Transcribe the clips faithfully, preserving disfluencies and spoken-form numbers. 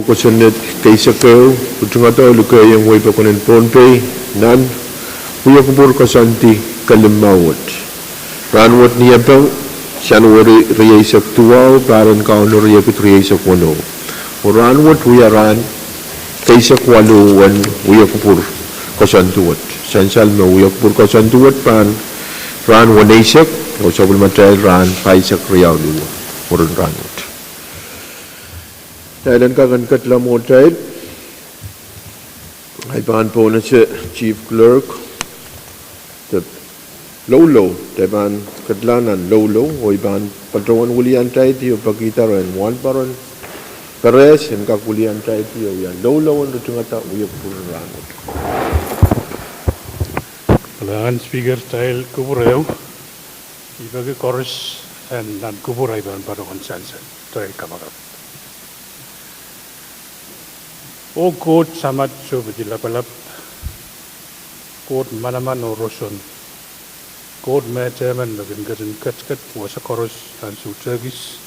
Kosonned keisek ehu, ritingada oh likehiong wehi pokon en Pohnpei nan wiekupwur koasoandi kelimahu wet. Rahnwet Niepeng, Sanuari rieisek duwau, pahr en Kauno riekid rieisek weneu. Oh rahnwet wia rahn keisek waluh en wiekupwur koasoandi wet. Sansal me wiekupwur koasoandi wet pahn rahn weneisek, oh sapwellimatail rahn pahisek riau luhwe mwurin rahnwet. Kitail en kak en ketla mwohtail, I pahn pohnese Chief Clerk de loulou, kitail pahn ketla nan loulou, oh I pahn patohwan wiliandaiti oh pekihda rehn Wahnpoaron Perez en kak wiliandaiti oh wia loulou en ritingada wiekupwur en rahnwet. Kalahngan Speaker, kitail kupwur ehu, I peki koaros en nan kupwur ahi pahn patohwan sansal, kitail kapakap. Oh Koht Samat Sohpidi Lapalap, Koht manaman oh roson, Koht mehtehmen me kin ketin ketiket wasa koaros ansou tehkis,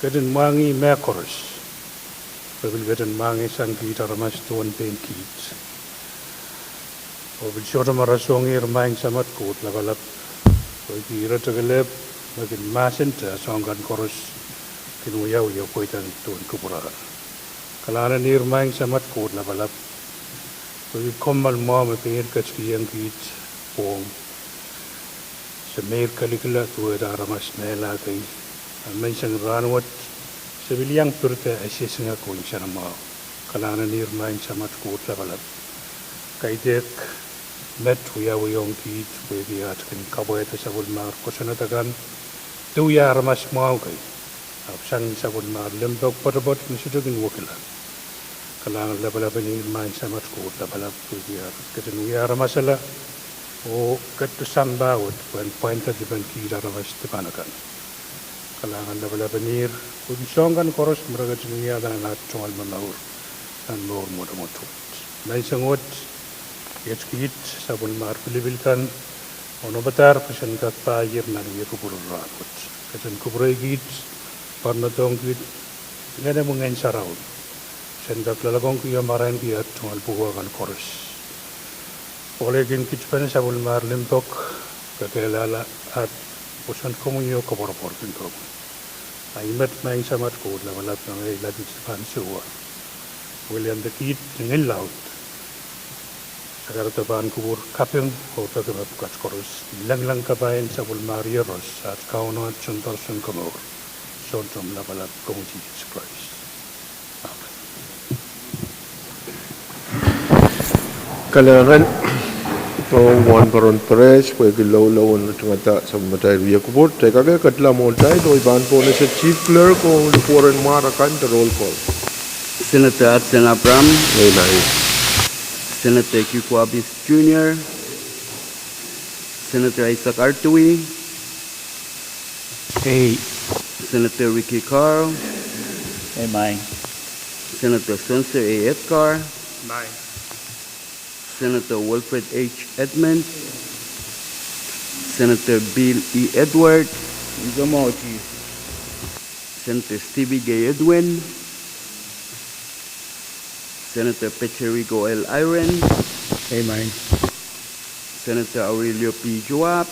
ketin mwahngih mehkoaros, pil ketin mwahngih sang kiht aramas duwen pein kiht. Oh pil sohte rasehng ihr Maing Samat Koht Lapalap, pwehki ire tekelep me kin mahsente soahng kan koaros kin wiawi oh pweida duwen kupwur akan. Kalahngan en ihr Maing Samat Koht Lapalap, pwehki kommoal mwahu me pein ketikihong kiht pwohng, se meir kelikla duwehte aramas mehla kei, a menseng rahnwet se pil iang pirida esehsingek oh nsenamwahu. Kalahngan en ihr Maing Samat Koht Lapalap, kaidehk met wiawi ong kiht pwehki aht kin kapwaiada sapwellimahr kosonned akan, de wia aramas mwahu kei, ahpw sang sapwellimahr limpoak poatopoat me sohte kin wekila. Kalahngan lapalap en ihr Maing Samat Koht Lapalap pwehki ahr ketin wia aramasala oh ketido sampah wet pwehn pwainda dipen kiht aramas dipan akan. Kalahngan lapalap en ihr pwehki soahng kan koaros me re ketin wiahda nan aht tungoal momour nan mour mwotomwot wet. Menseng wet, iet kiht sapwellimahr pilipil kan, onopadahr pwe sen kak paier nan wiekupwur en rahnwet. Ketin kupwurei kiht, pwarodohng kiht, ngehn en Ngehn Sarawi, sen kak loalokongki oh marainki aht tungoal pwukoa kan koaros. Pwelekihn kiht pene sapwellimahr limpoak, kekehlala aht pwoson komwi oh koapworopworki komwi. A I met Maing Samat Koht Lapalap, me ngehi lakit pahn sewese wiliandi kiht ni ngehn laud, se kahrehda pahn kupwur kaping oh peki mepwukat koaros, ni lengileng kapai en sapwellimahr Iehros, aht Kaun oh aht Sounpar Sounkomour, Sountomw Lapalap, Kaun Sises Krais. Kalahngan, oh Wahnpoaron Perez, pwehki loulou en ritingada sapwellimatail wiekupwur, kitail kak en ketla mwohtail, oh I pahn pohnese Chief Clerk oh likwerehn mwahr akan de roll call. Senator Hudson Abraham. Amen. Senator Q Kuapis Junior. Senator Isaac Artui. Ei. Senator Ricky Carl. Ei, maing. Senator Spencer A. Edgar. Maing. Senator Wilfred H. Edmund. Senator Bill E. Edward. Nsomohti. Senator Stevie K. Edwin. Senator Pecherico L. Eyring. Ei, maing. Senator Aurelio P. Joab.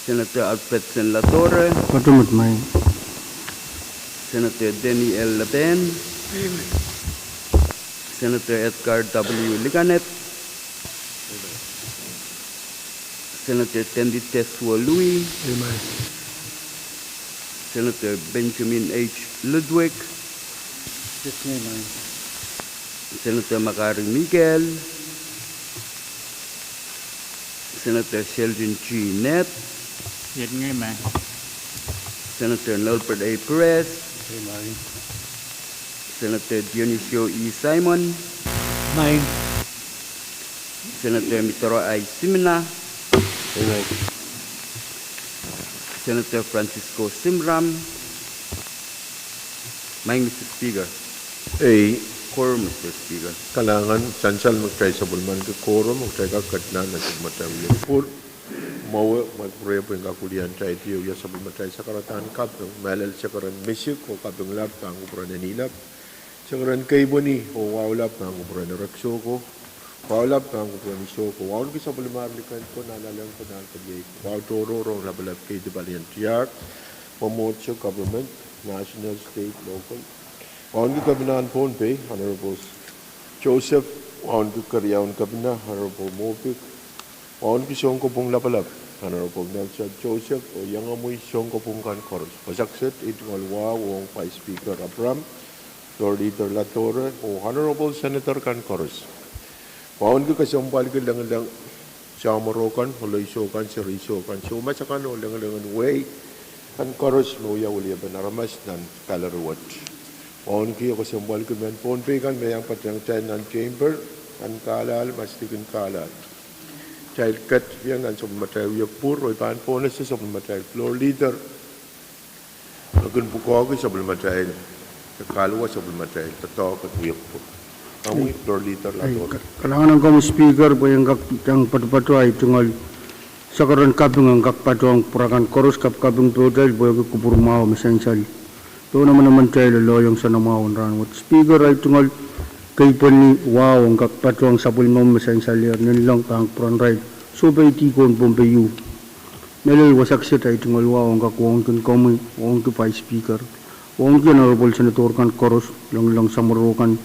Senator Alfredson Latore. Koatumot, maing. Senator Denny L. Lapen. Ei, maing. Senator Edgar W. Liganet. Senator Tendite Suolui. Ei, maing. Senator Benjamin H. Ludwig. Ei, maing. Senator Makari Mikael. Senator Sheldon G. Nett. Ei, maing. Senator Norbert A. Perez. Ei, maing. Senator Dionisio E. Simon. Maing. Senator Mitaro I. Simina. Ei, maing. Senator Francisco Simram. Maing, Mister Speaker. Ei. Quorum, Mister Speaker. Kalahngan, sansal me kitail sapwellimaniki quorum, kitail kak ketla nan sapwellimatail wiekupwur. Mwowe, mwowe kupwure pwehn kak wiliandi tiahk wia sapwellimatail sakaradahn kaping, mehlel sakaradahn misik oh kaping lap pahn kupwuren Enilap, sakaradahn keipweni oh wahu lap pahn kupwuren Erekiso ko, wahu lap pahn kupwuren Iso ko. Wauneki sapwellimatail likan ko, nan lel ko, nan keliei ko. Wahu tohrohr ong lapalap kei, dipalien tiahk, mwomwohdiso, government, national, state, local. Wauneki Kepinahn Pohnpei, Honorable Joseph, wauneki keriaun Kepina, Honorable Moffitt, wauneki sounkopwung lapalap, Honorable Nelson Joseph, oh iangahki sounkopwung kan koaros. Wasa kiset ei tungoal wahu ong Vice Speaker Abraham, Floor Leader Ladore, oh Honorable Senator kan koaros. Wauneki kesempwalki lengileng samworo kan, olehiso kan, seri iso kan, soumas akan oh lengilengen wehi kan koaros me wia weliepen aramas nan gallery wet. Wauneki oh kesempwalki mehn Pohnpei kan me iang patehng kitail nan chamber, nan Carlisle, Masdikin Carlisle. Kitail ket iang nan sapwellimatail wia kupwur, oh I pahn pohnese sapwellimatail Floor Leader me kin pwukoahki sapwellimatail, de kahluwa sapwellimatail doadoahk en wia kupwur. Komwi Floor Leader Ladore. Kalahngan ong komwi Speaker, pwe I en kak iang patopato ei tungoal sakaradahn kaping en kak patohng kupwur akan koaros, kapikaping pohtail pwehki kupwur mwahu me sansal. Pohn emenemen kitail loaloiong soanamwahu en rahnwet. Speaker, ei tungoal keipweni wahu en kak patohng sapwellimomwi me sansalehr, nanleng pahn kupwuren irail sohpeidi kohn Pohnpei u. Mehlel wasa kiset ei tungoal wahu en kak wauneki komwi, wauneki Vice Speaker, wauneki Honorable Senator kan koaros, lengileng samworo kan,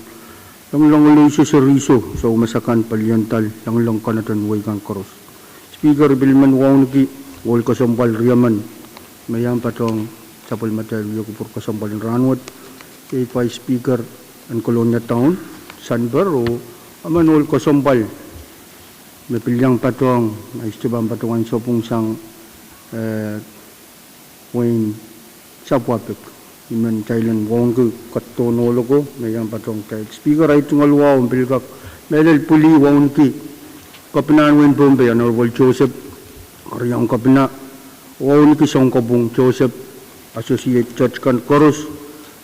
lengileng olehiso, seri iso, soumas akan, pelian dal, lengileng konehng wehi kan koaros. Speaker, I pil men wauneki ohl kesempwal riemen me iang patohng sapwellimatail wia kupwur kesempwal en rahnwet, iei Vice Speaker en Kolonia Town, Sanper, oh emen ohl kesempwal me pil iang patohng, I sohte pahn patohwan ansou pwung sang, eh, wehin Sapwapik. I men kitail en wauneki ketidohn ohl oko me iang patohng kitail. Speaker, ei tungoal wahu en pil kak mehlel pwili wauneki Kepinahn wehin Pohnpei, Honorable Joseph, keriaun Kepina, wauneki sounkopwung Joseph, Associate Judge kan koaros,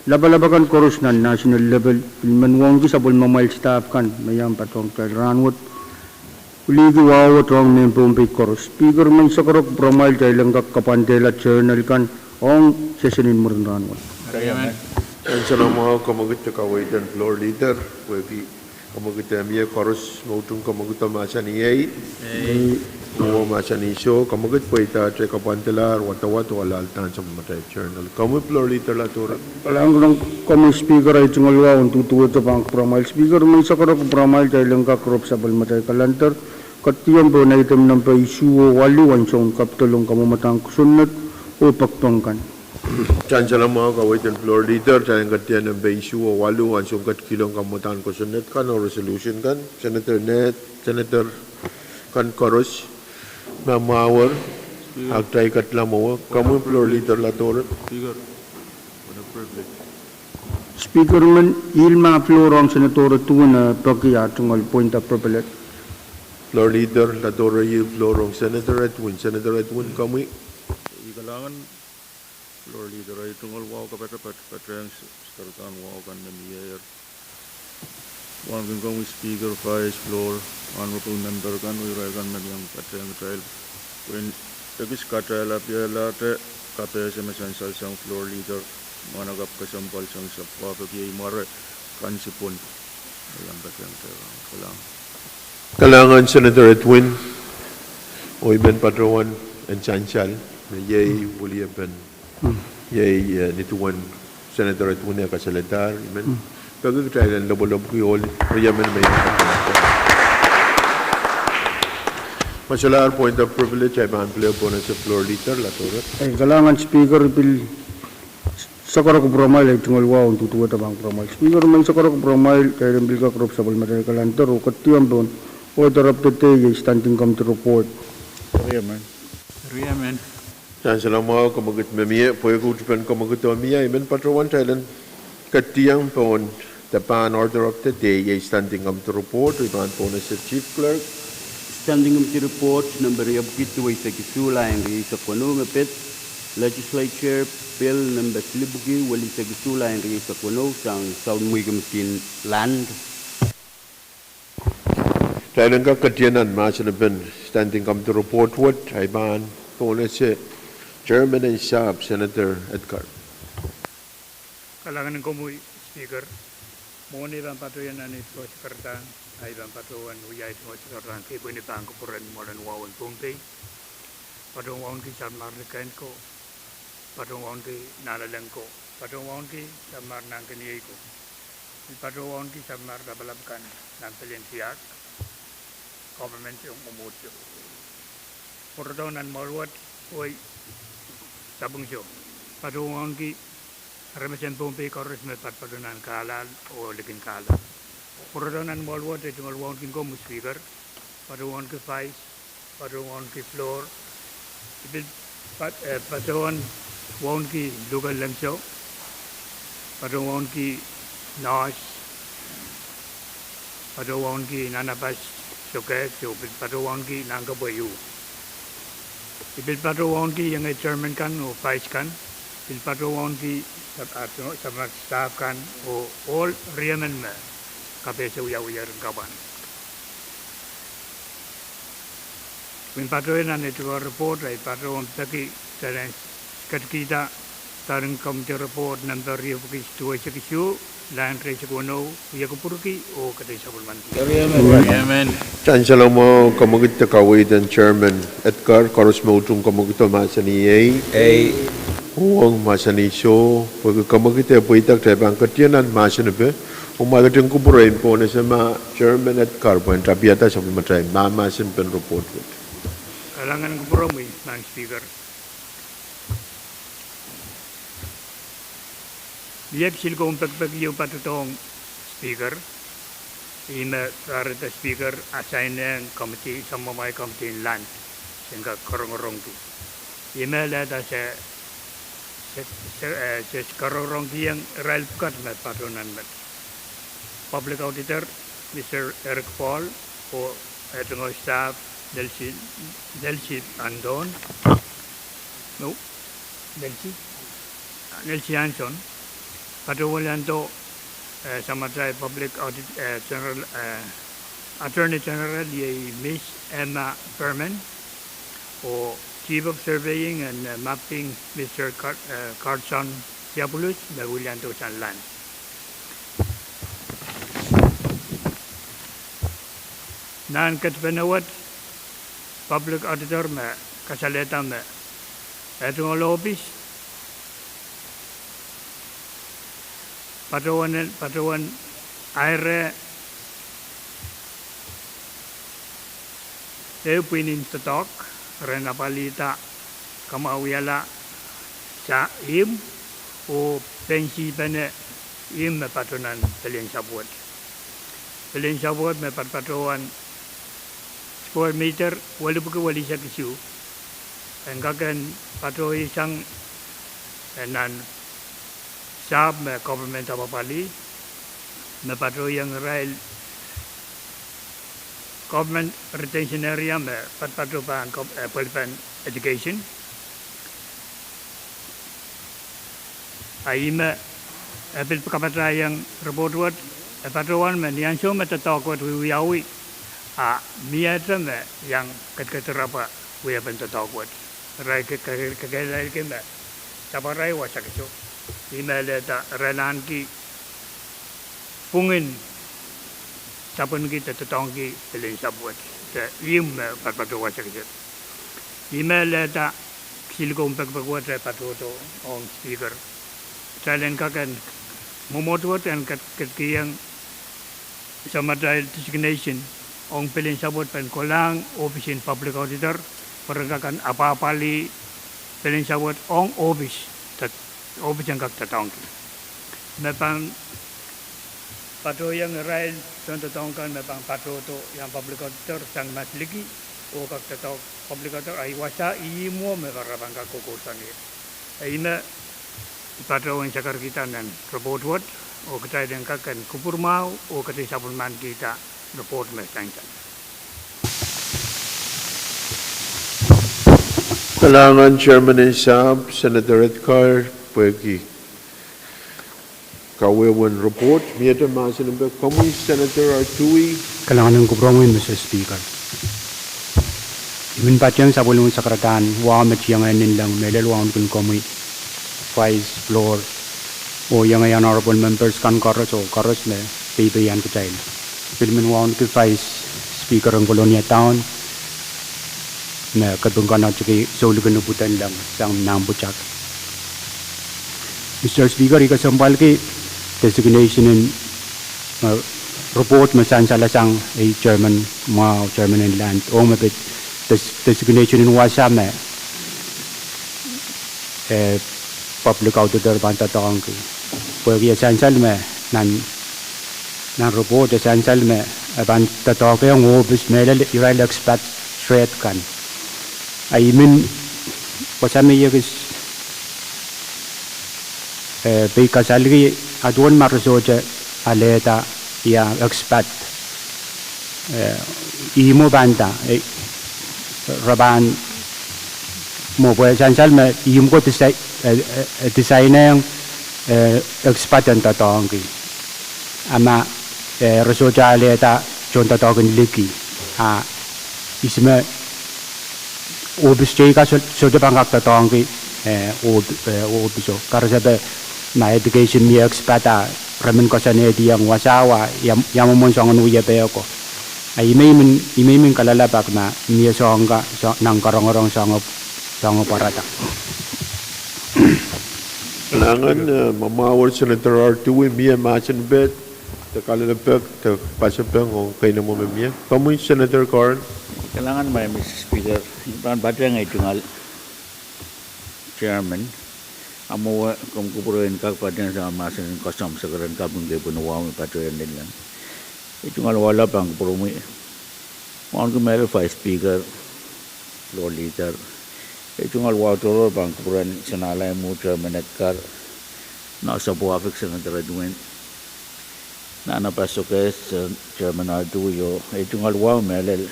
lapalap akan koaros nan national level, pil men wauneki sapwellimamwail staff kan me iang patohng kitail rahnwet. Pwiliki wahu wet ong mehn Pohnpei koaros. Speaker, I men sohte kak kupwuramwail kitail en kak kapwandehla journal kan ong session en mwurin rahnwet. Ansou mwahu, komwi kak kaweid en Floor Leader, pwehki komwi kak mie koaros me utung komwi kak mahsanih ei, oh mahsanih iso, komwi kak pweida te kapwandehla wadawad oh alahldahn sapwellimatail journal. Komwi Floor Leader Ladore. Kalahngan ong komwi Speaker, ei tungoal wahu en duduwehte pahn kupwuramwail. Speaker, I men sohte kak kupwuramwail kitail en kak rop sapwellimatail calendar, ketidohn pohn item nempe isuh oh waluh, ansoun kapitol ong kamwomwadahn kosonned oh pekpek kan. Ansou mwahu, kaweid en Floor Leader, kitail en ketidohn nempe isuh oh waluh, ansoun ketkihdo ong kamwomwadahn kosonned kan oh resolution kan, Senator Ned, Senator kan koaros, me mwahuer, ahpw kitail ketla mwowe, komwi Floor Leader Ladore. Speaker, I men yield floor ong Senator Edwin, eh, peki ah tungoal point of privilege. Floor Leader Ladore yield floor ong Senator Edwin. Senator Edwin, komwi. I kalahngan Floor Leader, ei tungoal wahu kapatapat patehng sakaradahn wahu kan me mieier. Wauneki komwi Speaker, Vice, Floor, Honorable Member kan, oh irail kan me iang patehng kitail, pwehn ekis katail apwalahte kapehse me sansal sang Floor Leader, mwahnakapw kesempwal sang Sapwapik, iei mware kan sipwon. Kalahngan Senator Edwin, oh I men patohwan en sansal me iei weliepen, iei, eh, nin duwen Senator Edwin e kasalehdahr, I men peki kitail en lopwolopwki ohl riemen me iang patohwan. Ma solahr point of privilege, I pahn pil pohnese Floor Leader Ladore. Eh, kalahngan Speaker, I pil sohte kak kupwuramwail ei tungoal wahu en duduwehte pahn kupwuramwail. Speaker, I men sohte kak kupwuramwail kitail en pil kak rop sapwellimatail calendar oh ketidohn pohn order of the day, iei standing committee report. Ansou mwahu, komwi kak me mie, pwehki uhdipen komwi kak mie, I men patohwan kitail en ketidohn pohn the pahn order of the day, iei standing committee report, oh I pahn pohnese Chief Clerk. Standing committee report nempe riepwiki, duweisek isuh, lain rieisek weneu, me pid Legislature Bill nempe silipwiki, welisek isuh, lain rieisek weneu, sang Sounmwi Committee Land. Kitail en kak ketien nan mahsen en Standing Committee Report wet, ahi pahn pohnese Chairman en Sahpw, Senator Edgar. Kalahngan en komwi, Speaker. Mwohn ei pahn patohieng nan ei tungoal sakaradahn, ahi pahn patohwan wiahiong ei tungoal sakaradahn kepwehn pahn kupwuren mwoalen wahu en Pohnpei. Patohwan wauneki sapwellimar likend ko, patohwan wauneki nanleng ko, patohwan wauneki sapwellimar nahnkeniei ko, pil patohwan wauneki sapwellimar lapalap kan nan pelien tiahk, government ong mwomwohdiso. Pwurodohng nan mwoahl wet, oi, sapwung so. Patohwan wauneki aramas en Pohnpei koaros me patopato nan kahlap oh likin kahlap. Pwurodohng nan mwoahl wet, ei tungoal wauneki komwi Speaker, patohwan wauneki Vice, patohwan wauneki Floor, I pil pat-, eh, patohwan wauneki Luke Lengso, patohwan wauneki Nohs, patohwan wauneki Nanapas Sokehs, oh pil patohwan wauneki Nahnkepwe Iu. I pil patohwan wauneki ienge chairman kan oh vice kan, pil patohwan wauneki sap-, ah, sapwellimar staff kan oh ohl riemen me kapehse wiawi rehn kapwan. Pwihn patohwan nan ei tungoal report, ahi patohwan peki kitail en ketikihda Standing Committee Report nempe riepwiki duwehsek isuh, lain rieisek weneu, wia kupwurki oh ketin sapwellimanki. Amen. Kitail en salemwahu kemwekid de kaweid en Chairman Edgar, koaros me utung kemwekid mahsanih ei. Ei. Uhwong mahsanih soh, pwehki kemwekid e pweida, kitail pahn ketien nan mahsen en Standing Committee Report, oh ma ketin kupwure, I pohnese ma Chairman Edgar pwehn tapihada sapwellimatail mahsen en Standing Committee Report wet. Kalahngan en kupwuromwi, Madam Speaker. Mie kisinlikou pekipeki ieu patohdohng Speaker, ih me kahrehda Speaker assign-ehng committee, samwamwahi committee en land, sen kak karongorongki. Ih me lehda se, se, se, eh, se karongorongkihong irail pwukat me patohwan met. Public Auditor, Mister Eric Paul, oh, eh, tungoal staff, Nelson, Nelson Anton. No, Nelson? Nelson Anson. Patohwan wiahda, eh, samatail Public Audit, eh, General, eh, Attorney General, iei Miss Emma Berman, oh Chief of Surveying and, eh, Mapping, Mister Car-, eh, Carson Siabulus, me wiahda sang land. Nan ketipene wet, Public Auditor me kasalehda me eh tungoal ohpis patohwan, patohwan aire ehu pwihn en doadoahk, re en apwalihda kamwahuiala sa ihmw oh pehnsihpene ihmw me patohwan pelien sahpw wet. Pelien sahpw wet me patohwan square meter welipwiki welisek isuh. En kak en patohsang, eh, nan sahpw me government apwalih, me patohwan irail government retention area me patopato pahn gov-, eh, pwelpen education. A ih me, eh, pil kapatahieng report wet, eh, patohwan me ni ansou me doadoahk wet wiewiawi, a miehte me iang kedked rapwa wiepen doadoahk wet. Irail ke-, ke-, kekehlailki me sapwarail wasa kiso. Ih me lehda irail ahneki pwungen sapwunki de doadoahngki pelien sahpw wet, de ihmw me patohwan wasa kiso. Ih me lehda kisinlikou pekipek wet eh patohdo ong Speaker. Kitail en kak en mwomwohdiso wet en ket-, ketikihong samatail designation ong pelien sahpw wet pahn kolahng ohpis en Public Auditor, pwe ren kak en apwapwalih pelien sahpw wet ong ohpis, doa-, ohpis en kak doadoahngki. Me pahn patohieng irail tohndoadoahk kan me pahn patohdo iang Public Auditor sang masliki, oh kak doadoahk Public Auditor, ahi wasa ihmwo me re pahn kak kohkohsang ie. Ih me I patohwan sakarkihda nan report wet, oh kitail en kak en kupwurmwahu, oh kitail sapwellimankihda report me sansal. Kalahngan Chairman en Sahpw, Senator Edgar, pwehki Kawehwe en report, miehte mahsen en pek, komwi Senator Artui. Kalahngan en kupwuromwi, Mister Speaker. I men patehng sapwellimomwi sakaradahn wahu me tiengehn nin leng mehlel wauneki komwi Vice, Floor, oh iengei Honorable Members kan koaros oh koaros me peipeian kitail. Pil men wauneki Vice Speaker en Kolonia Town, me kepin kanatiki souliki ni pwuhden leng sang nan pwutak. Mister Speaker, I kesempwaliki designation en, eh, report me sansal sang ei chairman mwahu, chairman en land, oh me pid des-, designation en wasa me, eh, public auditor pahn doadoahngki. Pwehki e sansal me nan, nan report e sansal me e pahn doadoahngki ohpis mehlel irail expat sreht kan. A I men wasa me I ekis, eh, pei kasalki a duwen ma re sohte alehda ia expat, eh, ihmwo pahn nda, eh, re pahn mwo pwe sansal me ihmwo ko desi-, eh, eh, design-ehng, eh, expat en doadoahngki. A ma, eh, re sohte alehda tohndoadoahk en liki. A ihs me ohpis teikan soh-, sohte pahn kak doadoahngki, eh, ohp-, eh, ohpiso. Karasepe ma education mie expat a re men koasoanehdiong wasa wa ia, ia mwomwen soangen wiepe ko. A I men, I men kalelapak ma mie soahng ka, soang-, nan karongorong soangen, soangen pwarada. Kalahngan, eh, mwamwahu Senator Artui, mie mahsen en pek, de kalelapak, de pasapeng oh keinemwe me mie. Komwi Senator Curran. Kalahngan, Madam Mister Speaker, I pahn patehng ei tungoal chairman, a mwowe komw kupwure en kak patehng sang mahsen en koasoamw sekeren kaping kei pwe ni wahu me patohwan nin leng. Ei tungoal wahu pahn kupwuromwi, wauneki mehlel Vice Speaker, Floor Leader. Ei tungoal wahu tohrohr pahn kupwuren Sen Alaimwu, Chairman Edgar, Nasapwafik, Senator Edwin, Nana Pastor Kais, Chairman Artui, oh ei tungoal wahu mehlel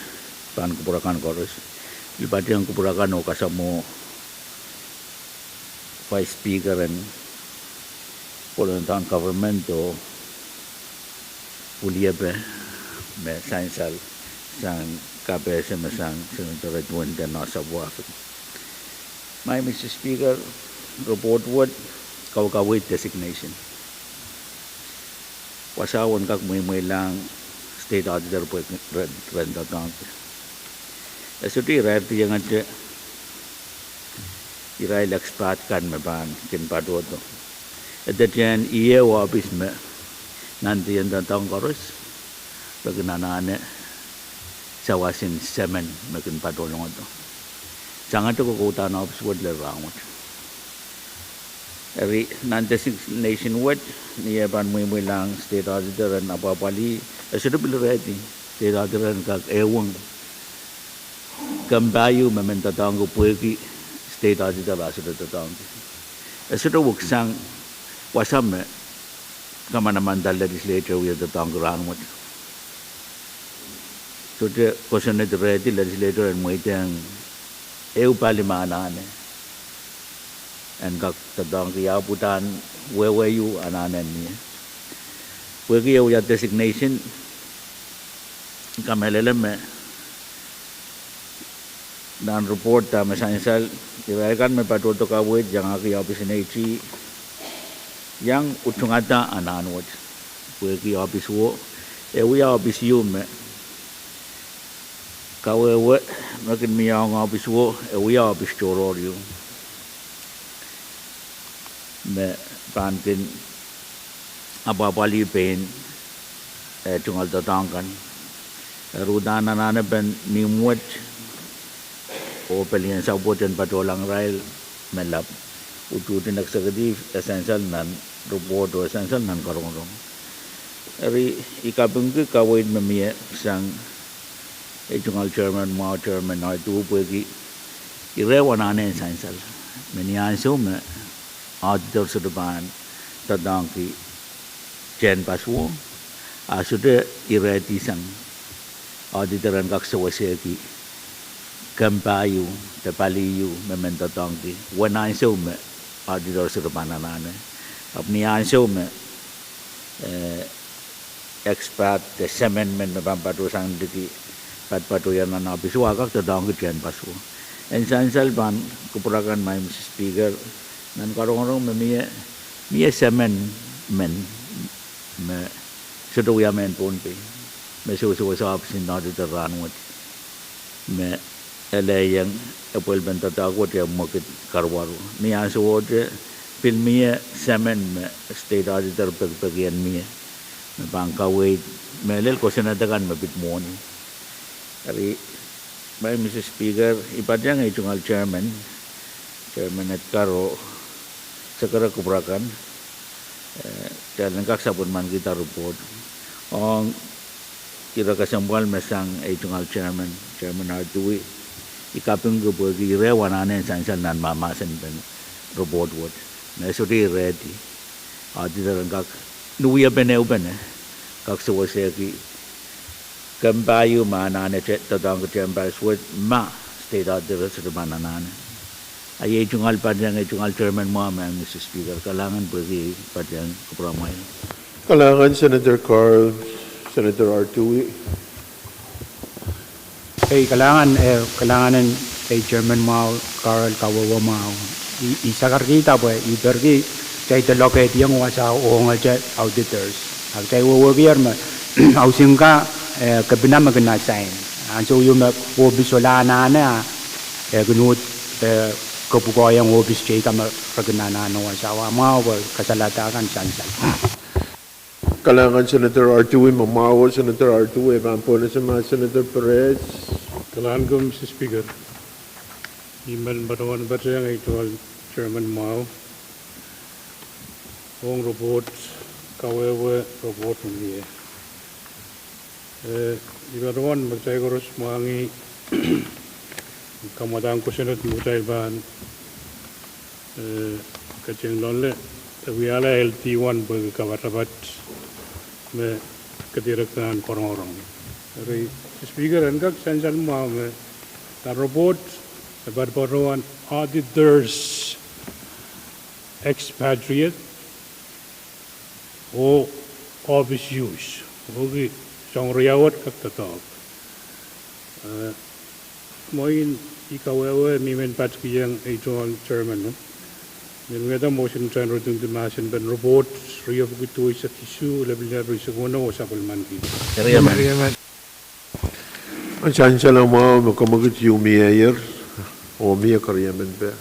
pahn kupwur akan koaros. I patehng kupwur akan oh kasamwo Vice Speaker en Kolonia Town Government oh wiliepe me sansal sang kapehse me sang Senator Edwin de Nasapwafik. Madam Mister Speaker, report wet kawekaweid designation. Wasao en kak mweimweilahng state auditor pwe ren, ren doadoahngki. E sohte irair diengete irail expat kan me pahn kin patohdo. E de tehn ieu ohpis me nandien doadoahk koaros, re kin anahne sawasen semen me kin patohlongodo. Sangete kokoudahn ohpis wet lel rahnwet. Eri nan designation wet, ni e pahn mweimweilahng state auditor en apwapwalih, e sohte pil irehdi state auditor en kak ehuong kempa ieu me men doadoahngki pwehki state auditor a sohte doadoahngki. E sohte weksang wasa me kamanaman da legislature wie doadoahngki rahnwet. Sohte kosonned irehdi legislature en mweidehng ehu pali me anahne en kak doadoahngki ahpw udahn wehwe ieu anahne mie. Pwehki e wia designation, I kamehlele me nan report da me sansal, irail kan me patohdo kaweid iangahki ohpis en AG, iang utungada anahn wet. Pwehki ohpis wo, e wia ohpis ieu me kawehwe me kin mie ong ohpis wo, e wia ohpis tohrohr ieu me pahn kin apwapwalih pein, eh, tungoal doadoahk kan. Eri udahn anahnepen mihmi wet oh pelien sapwot en patohlahng irail me lap. Utuhtin executive e sansal nan report oh e sansal nan karongorong. Eri I kapingki kaweid me mie sang ei tungoal chairman mwahu, Chairman Artui, pwehki ire anahne en sansal me ni ansou me auditor sohte pahn doadoahngki tehnpas wo, a sohte irehdi sang auditor en kak sewesehki kempa ieu de pali ieu me men doadoahngki uwen ansou me auditor sohte pahn anahne. Ahpw ni ansou me eh, expert de semen men me pahn patohsang liki, patopato iang nan ohpis wet, a kak doadoahngki tehnpas wet. En sansal pahn kupwuramwail, Madam Speaker, nan karongorong me mie, mie semen men me sohte wia mehn Pohnpei, me sewesewese ohpis en auditor rahnwet, me ele iang epwelpen doadoahk wet iang mwekid karuwaru. Ni ansou wet pil mie semen me state auditor pekipeki en mie, me pahn kaweid mehlel kosonned akan me pid mwohni. Eri, Madam Speaker, I patohwan iang ei tungoal chairman, Chairman Edgar oh Secretary kupwuramwail, eh, kitail en kak sapwellimanikihda report. Ong ire kesempwal me sang ei tungoal chairman, Chairman Artui, I kapingki pwehki ire anahne en sansal nan mahmahsen pen report wet. Me sohte irehdi. Auditor en kak, ni wiepen ehupene, kak sewesehki kempa ieu me anahne te-, doadoahngki tehnpas wet ma state auditor sohte pahn anahne. A iei tungoal patohwan, ei tungoal chairman mwahu, Madam Speaker, kalahngan pwehki patohwan kupwuramwail. Kalahngan Senator Carl, Senator Artui. Ei, kalahngan, eh, kalahngan en ei chairman mwahu, Carl, kawehwe mwahu. I, I sakarkihda pwe I perki, kitail delegate iang wasa ong atail auditors. A kitail wehwehkier me, ausingka, eh, kepina me kin assign. Ansou ieu me ohpis solahr anahne, eh, kin uhd, eh, kepwukoa iang ohpis teikan me re kin anahne wasa. A mwahu pwe kasalada kan sansal. Kalahngan Senator Artui, me mwahu Senator Artui, e pahn pohnese ma Senator Perez. Kalahngan, Madam Speaker. I men patohwan patohwan iang ei tungoal chairman mwahu ong report, kawehwe report me mie. Eh, I patohwan me kitail koaros mwahngih kamwadahn kosonned me kitail pahn, eh, ketin loale, e wiahla L D one pwehki kapatapat me kedirekda nan korongorong. Eri, Speaker, en kak sansal mwahu me, nan report, e patohwan auditors expatriate oh office use. Okei, soang riau wet kak doadoahk. Eh, mwein I kawehwe me I men patkihong ei tungoal chairman, eh, me wiahda motion kitail en rotingdi mahsen pen report, riepwiki duweisek isuh, lepin riau rieisek weneu, oh sapwellimaniki. Sansal mwahu me kamwekid ieu mieier, oh mie keriemen pe.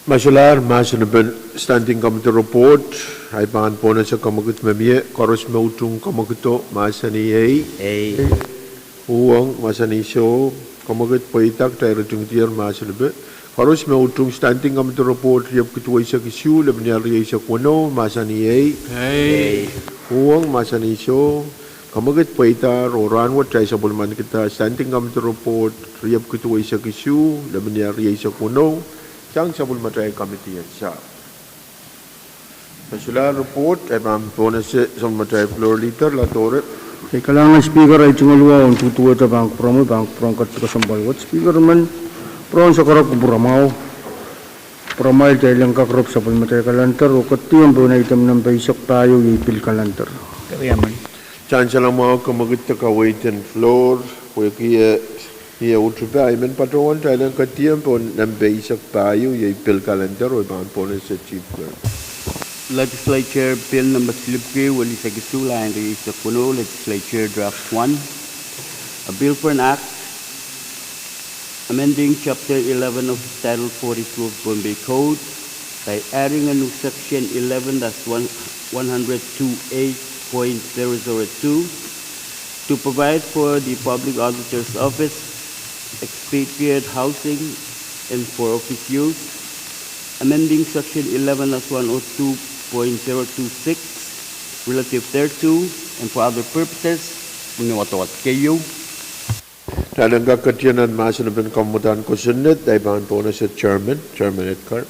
Ma solahr mahsen pen standing committee report, ahi pahn pohnese kamwekid me mie, koaros me utung kamwekido, mahsanih ei. Ei. Uhwong, mahsanih soh. Kamwekid pweida, kitail rotingdier mahsen pe. Koaros me utung standing committee report riepwiki duweisek isuh, lepin riau rieisek weneu, mahsanih ei. Ei. Uhwong, mahsanih soh. Kamwekid pweida, oh rahnwet kitail sapwellimanikihda standing committee report riepwiki duweisek isuh, lepin riau rieisek weneu, sang sapwellimatail committee en sahpw. Ma solahr report, e pahn pohnese sapwellimatail floor leader, Ladore. Ei, kalahngan Speaker, ei tungoal wahu en duduwehte pahn kupwuromwi, pahn kupwuromwi ketiket kesempwal wet. Speaker, I men pwurehng sakarek kupwuramwail, kupwuramwail kitail en kak rep sapwellimatail calendar, oh ketidihong pohn item nempe eisek pahieu, iei pil calendar. Sansal mwahu, kamwekid de kaweid en floor, pwehki e, eh, utupe, I men patohwan kitail en ketidihong pohn nempe eisek pahieu, iei pil calendar, oh pahn pohnese Chief Clerk. Legislature Bill number silipwiki welieisek isuh, lain rieisek weneu, Legislature Draft one. A bill for an act amending Chapter eleven of Title forty-two of Pohnpei Code by adding a new section eleven dash one, one hundred two A point zero zero two to provide for the Public Auditor's Office, expatriate housing, and for office use, amending section eleven dash one oh two point zero two six relative thereto, and for other purposes. Mie wadawad keieu. Kitail en kak ketidihong nan mahsen pen kamwadahn kosonned, ahi pahn pohnese chairman, Chairman Edgar.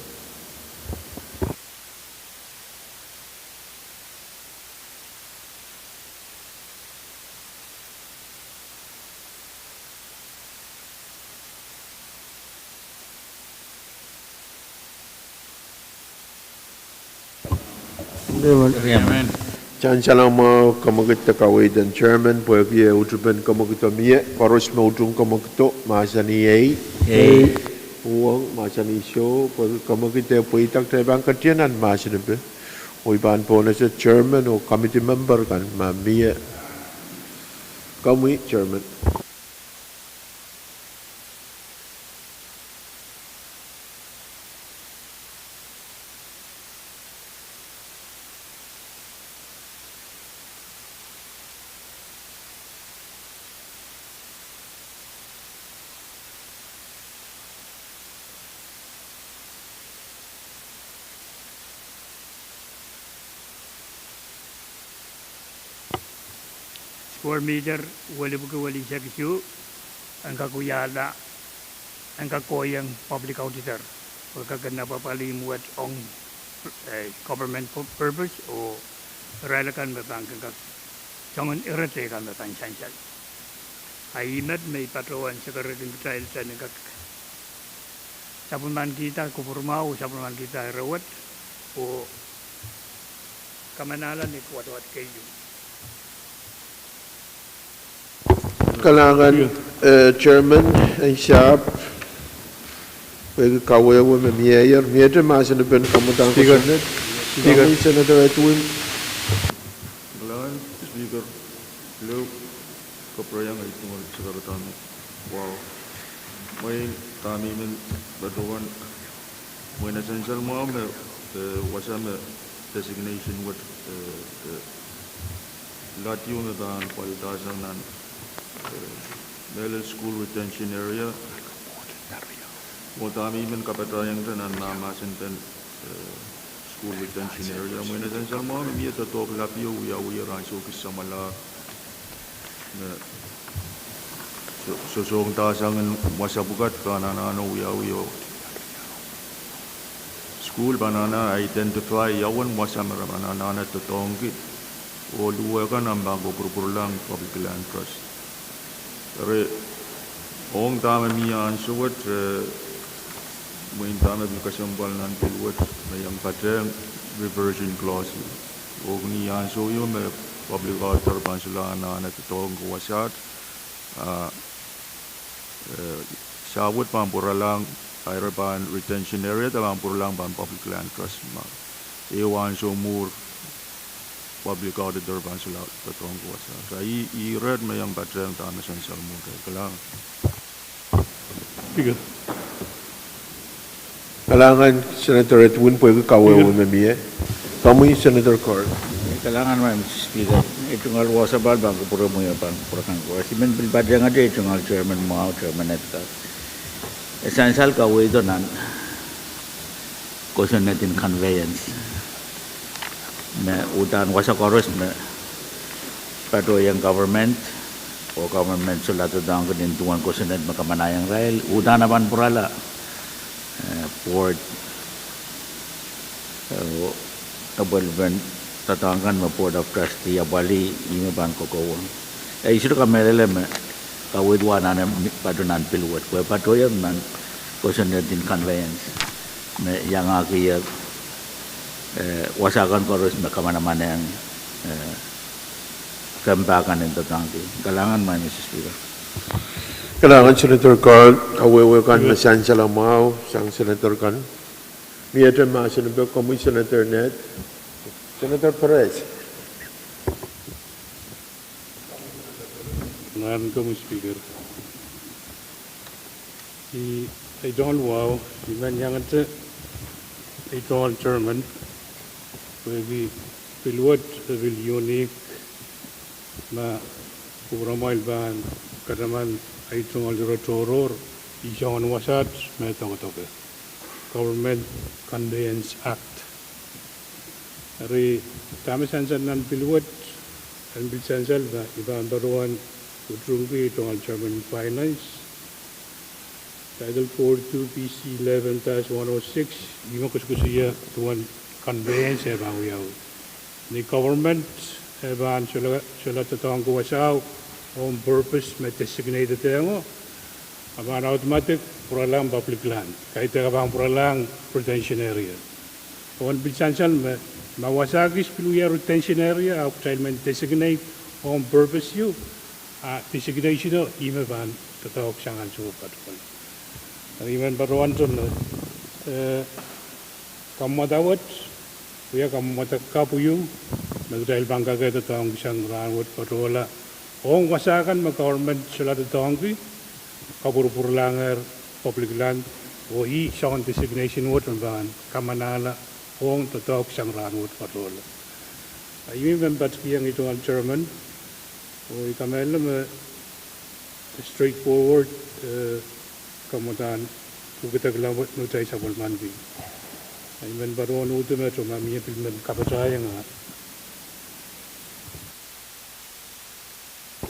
Sansal mwahu, kamwekid de kaweid en chairman pwehki eh utupen kamwekido mie. Koaros me utung kamwekido mahsanih ei. Uhwong mahsanih soh. Pwehki kamwekido pweida, kitail pahn ketido nan mahsen epe. Oh I pahn pohnese chairman oh committee member kan ma mie. Komwi chairman. Score meter welipwiki welisek isuh en kak wiahla, en kak kohieng public auditor, pwe kak en apwapwalih imwet ong eh government purpose oh irail akan me pahn kin kak soangen ire teikan me pahn sansal. A ih met me I patohwan sekerehkin kitail en kak sapwellimanikihda kupwurmwahu oh sapwellimanikihda ire wet oh kamanahla ni wadawad keieu. Kalahngan, eh, chairman, en sahpw, pwehki kawehwe me mieier, miehte mahsen epen kamwadang kosonned. Senator Edwin. Kalahngan Speaker, pil kapwurehiong ei tungoal Secretary Wahu. Mwein dahme I men patohwan, mwein e sansal mwahu me wasa me designation wet, eh, ladiu me pahn pwalidahsang nan mehlel school retention area. Oh dahme I men kapatahiengte nan mahmahsen pen school retention area, mwein e sansal mwahu me mie doadoahk lapio wiawi rahn soh kis samwalahr me sosohngdahsang en wasa pwukat pahn anahne wiawi oh sukuhl pahn anahne identify ia uwen wasa me re pahn anahne doadoahngki oh luhwe kan ahpw pahn kopwurupwurlahng Public Land Trust. Eri ong dahme mie ansou wet, eh, mwein dahme pil kesempwal nan pil wet me iang patehng reversion clause. Oh ni ansou ieu me public auditor pahn solahr anahne doadoahngki wasaht, ah, sahpw wet pahn pwuralahng, ire pahn retention area de pahn pwuralahng pahn Public Land Trust ma ehu ansou mwuhr public auditor pahn solahr doadoahngki wasaht. Ih, ih ire me iang patehng dahme sansal mwo. Kalahngan. Kalahngan Senator Edwin pwehki kawehwe me mie. Komwi Senator Carl. Kalahngan Madam Speaker. Ei tungoal wasapahl pahn kupwuromwi oh pahn kupwuramwahu. I men pil patehngete ei tungoal chairman mwahu, Chairman Edgar. E sansal kaweido nan kosonned en conveyance me uhdahn wasa koaros me patohwan government oh government solahr doadoahngki nin duwen kosonned me kamanahieng irail, uhdahn e pahn pwurala, eh, board, eh, apwalipen doadoahk kan me Board of Trustee apwalih, ih me pahn kokohwong. Eh, I sohte kamehlele me kaweid wasa anahne patoh nan pil wet, pwe patohwan nan kosonned en conveyance me iangahki, eh, wasa kan koaros me kamanamanehng, eh, kempa kan en doadoahngki. Kalahngan Madam Speaker. Kalahngan Senator Carl, awehwe kan me sansal mwahu sang Senator kan. Miehte mahsen epe, komwi Senator Ned. Senator Perez. Kalahngan komwi Speaker. I, ei tungoal wahu, I men iangete ei tungoal chairman pwehki pil wet e pil unique ma kupwuramwail pahn kataman ei tungoal ire tohrohr, ih soangen wasaht me dokedoke Government Conveyance Act. Eri dahme sansal nan pil wet, en pil sansal me I pahn patohwan uturungki ei tungoal chairman finance, Title four two B C eleven dash one oh six, ih me koasoakoasoia duwen conveyance e pahn wiawi. Ni government e pahn solahr, solahr doadoahngki wasao ong purpose me designated iengo, a pahn automatic pwuralahng public land, kaidehk a pahn pwuralahng retention area. Oh en pil sansal me Ma wasa kis pil wia retention area, ahpw kitail men designate ong purpose ieu, a designation o ih me pahn doadoahk sang ansou patohwan. Eri I men patohwan tone, eh, kamwadawet, wia kamwadawet kapw ieu, me kitail pahn kak doadoahngki sang rahnwet patohla. Ong wasa kan me government solahr doadoahngki, kapwurpwurlahng public land, oh ih soangen designation wet me pahn kamanahla ong doadoahk sang rahnwet patohla. A I men patohwan kihong ih tungoal chairman, oh I kamehlele me straightforward, eh, kamwadahn pwukidek lamwet me kitail sapwellimaniki. A I men patohwan uhd met oh ma mie pil men kapatahieng a.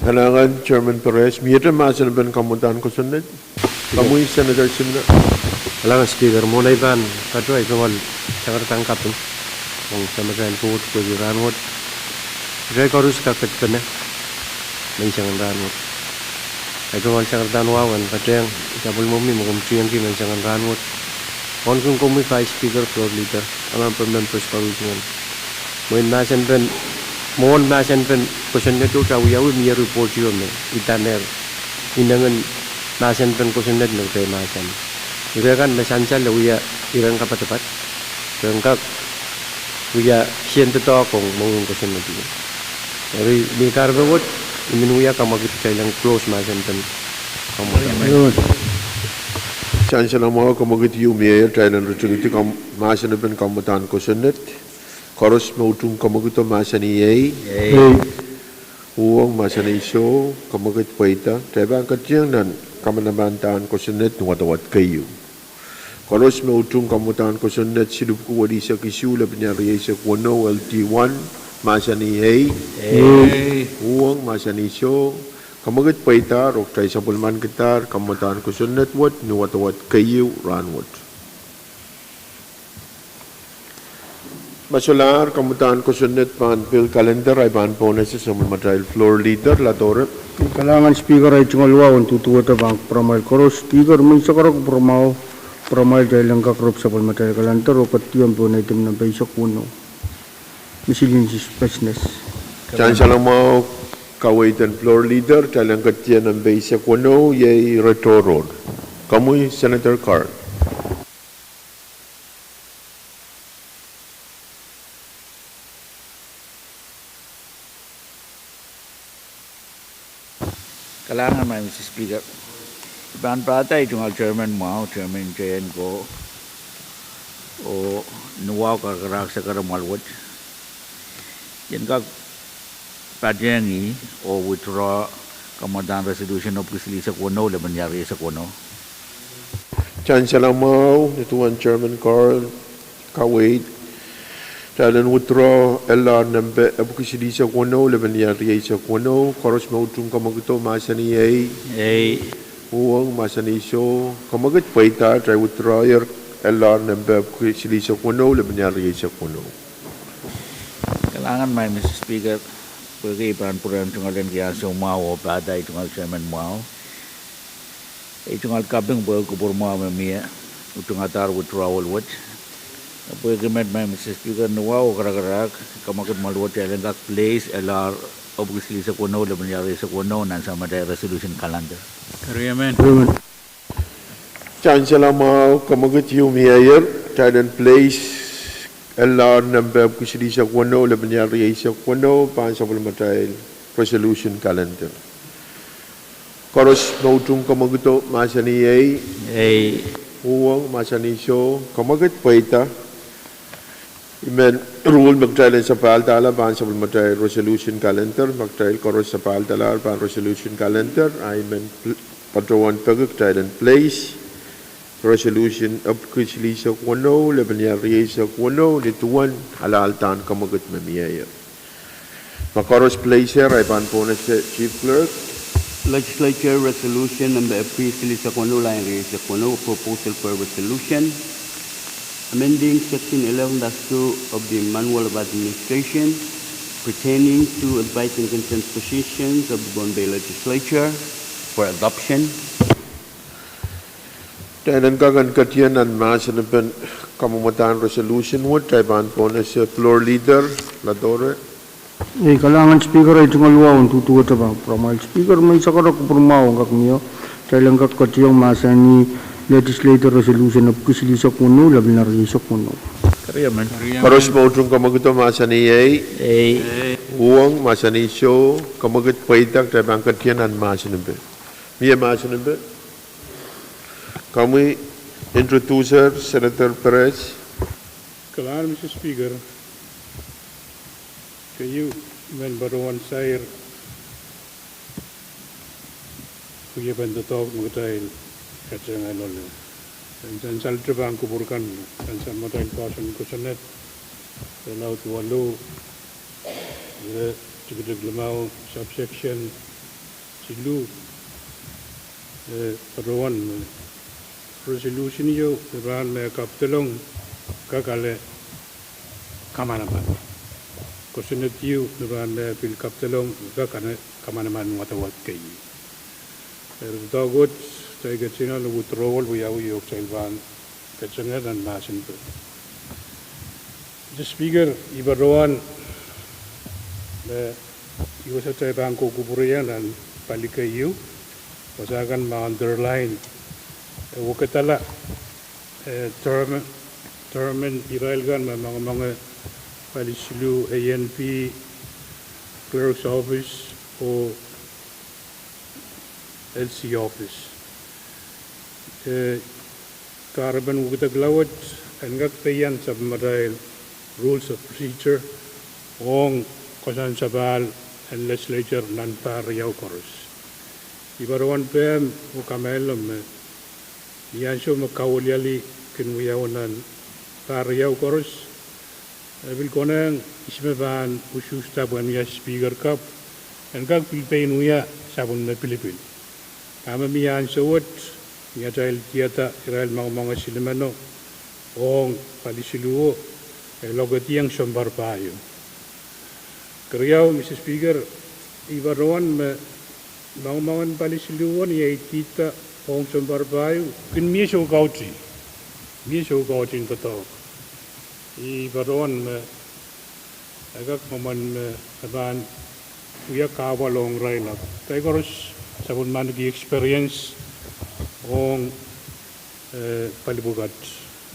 Kalahngan Chairman Perez, miehte mahsen en pein kamwadahn kosonned? Komwi Senator Simner. Kalahngan Speaker, mwohn ei pahn patohwan tungoal sakaradahn kaping ong samatail Koht pwehki rahnwet. Kitail koaros kak pedipene menseng en rahnwet. Ei tungoal sakaradahn wahu en patehng sapwellimomwi me komw tiengki menseng en rahnwet. Ong komwi Vice Speaker, Floor Leader, honorable members koaros, mwein mahsen pen, mwohn mahsen pen kosonned o ta wiawi mie report ieu me idanehr inengen mahsen pen kosonned me kitail mahsanih. Ire kan me sansal e wia iren kapatapat, ren kak wia kihong doadoahk ong mohngiong kosonned ieu. Eri ni kahrepe wet, I men wia kamwekid kitail en close mahsen pen kamwadahn. Sansal mwahu, kamwekid ieu mieier, kitail en ritingidi mahsen en pein kamwadahn kosonned. Koaros me utung kamwekido mahsanih ei. Uhwong mahsanih soh, kamwekid pweida. Kitail pahn ketieng nan kamanamandan kosonned ni wadawad keieu. Koaros me utung kamwadahn kosonned siluh pwuku welisek isuh lepin iar rieisek weneu, L D one, mahsanih ei. Uhwong mahsanih soh, kamwekid pweidahr oh kitail sapwellimankidahr kamwadahn kosonned wet ni wadawad keieu rahnwet. Ma solahr kamwadahn kosonned pahn pil calendar, ei pahn pohnese sapwellimatail Floor Leader Ladore. Kalahngan Speaker, ei tungoal wahu en duduwehte pahn pwuramwail koaros. Speaker, menseng koaros pwuramwail, pwuramwail kitail en kak rep sapwellimatail calendar oh ketieng pohn item nempe eisek weneu. Miscellaneous business. Sansal mwahu, kaweid en Floor Leader, kitail en ketieng nempe eisek weneu, iei ire tohrohr. Komwi Senator Carl. Kalahngan Madam Speaker. I pahn pahda ei tungoal chairman mwahu, Chairman J N Ko, oh ni wahu karakarahk sakaramwail wet, I en kak patehng oh withdraw kamwadahn resolution epwiki silihsek weneu lepin iar rieisek weneu. Sansal mwahu, nin duwen Chairman Carl, kaweid. Kitail en withdraw L R nempe epwiki silihsek weneu lepin iar rieisek weneu. Koaros me utung kamwekido mahsanih ei. Uhwong mahsanih soh, kamwekid pweida, kitail withdrawer L R nempe epwiki silihsek weneu lepin iar rieisek weneu. Kalahngan Madam Speaker, pwehki I pahn pwurehng tungoal en ki ansou mwahu oh pahda ei tungoal chairman mwahu. Ei tungoal kaping pwehki kupwur mwahu me mie, utungadahr withdrawal wet. Pwehki met Madam Speaker, ni wahu oh karakarahk, kamwekid mwahl wet kitail en kak place L R epwiki silihsek weneu lepin iar rieisek weneu nan samatail resolution calendar. Sansal mwahu, kamwekid ieu mieier, kitail en place L R nempe epwiki silihsek weneu lepin iar rieisek weneu pahn sapwellimatail resolution calendar. Koaros me utung kamwekido mahsanih ei. Uhwong mahsanih soh, kamwekid pweida. I men rule me kitail en sapahldahr pahn sapwellimatail resolution calendar, ma kitail koaros sapahldahr pahn resolution calendar, a I men patohwan peki kitail en place resolution epwiki silihsek weneu lepin iar rieisek weneu nin duwen alahldahr kamwekid me mieier. Ma koaros place er, ei pahn pohnese Chief Clerk. Legislature Resolution nempe epwiki silihsek weneu lel rieisek weneu, proposal for resolution amending section eleven dash two of the Manual of Administration pertaining to advice and consent positions of the Pohnpei Legislature for adoption. Kitail en kak en ketieng nan mahsen en pein Kamwomwdahn resolution wet, kitail pahn pwonese floor leader, Ladore. Ei, kalahngan Speaker, ei tungoal wahu en duduwehte pahn kupwuramwail Speaker me I sakarada kupwuramwail ong kak mie, kitail en kak ketiong mahsanih legislative resolution epwiki silihsek weneu, lepin rieisek weneu. Koaros me utung kamwekid mahsanih ei. Ei. Uhwong mahsanih soh, kamwekid pweida, kitail pahn ketiong nan mahsen en pil. Mie mahsen en pil. Komwi introducer, Senator Perez. Kalahngan Mister Speaker, keieu mehn patohwan sair wiepen doadoahk me kitail katengehla. En sansal te pahn kupwur kan, sansal me kitail pahn kosonned, irelaud waluh, ire tikitik limau, subsection siluh, eh, patohwan me resolution ieu me pahn me kapedolong kak ale kamanaman. Kosonned ieu me pahn me pil kapedolong kak ale kamanaman wadawad kei. Eri doadoahk wet, kitail ketido nan withdrawal wiawi oh kitail pahn ketido nan mahsen en pil. Mister Speaker, I patohwan me I wasa kitail pahn kak kupwurki nan pali keieu, wasa kan me underline, eh, wekidala, eh, term, term en irail kan me mwengemonge pali siluh A N P, Clerk's Office oh L C Office. Eh, kahrepen wekidekla wet en kak peian sapwellimatail Rules of Procedure ong koasoansapahl en legislature nan pahr riau koaros. I patohwan pehm oh kamehlele me ni ansou me kawiliali kin wiawi nan pahr riau koaros, e pil konehng ihs me pahn usuhsda pwehn wia Speaker kapw, en kak pil pein wia sapwellime pilipil. Dahme mie ansou wet, ni atail diarada irail mwengemonge silimeno ong pali siluho, e lokediong sounpar pahieu. Keriau, Mister Speaker, I patohwan me mwengemongen pali siluho ni ei dihda ong sounpar pahieu kin mie soukautih, mie soukautihn doadoahk. I patohwan me e kak mwomwen me e pahn wia kahpwal ong irail ahpw kitail koaros sapwellimaniki experience ong, eh, pali pwukat.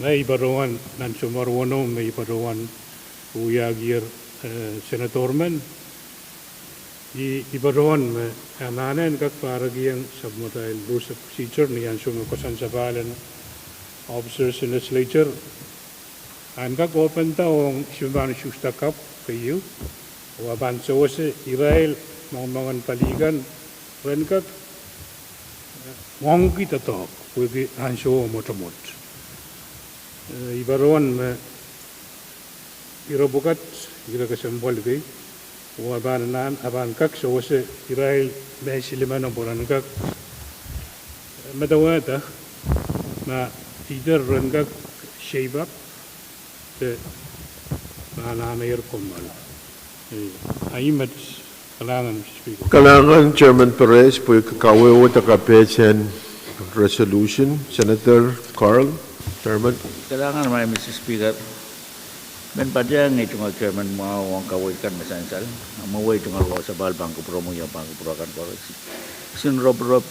Ngehi I patohwan nan sounpar weneu me I patohwan wiahier, eh, senator men, I, I patohwan me anahne en kak pahrekiong sapwellimatail Rules of Procedure ni ansou me koasoansapahl en officers en legislature en kak openda ong ihs me pahn usuhsda kapw keieu, oh e pahn sewese irail mwengemongen pali kan ren kak ngoangki doadoahk pwehki ansouo mwotomwot. Eh, I patohwan me ire pwukat, ire kesempwal kei, oh e pahn anahne, e pahn kak sewese irail me silimeno pwe ren kak medewehda ma dihte ren kak shape up de ma anahnehr kommoal. Eh, ahi met. Kalahngan, Mister Speaker. Kalahngan Chairman Perez pwehki kawehwe de kapehsen resolution. Senator Carl, Chairman. Kalahngan, Mister Speaker. Mehn patehng ei tungoal Chairman mwahu ong kaweid kan me sansal. A mwehi ei tungoal wahu sapahl pahn kupwuromwi oh pahn kupwuromwi kan koaros. Kisin roporop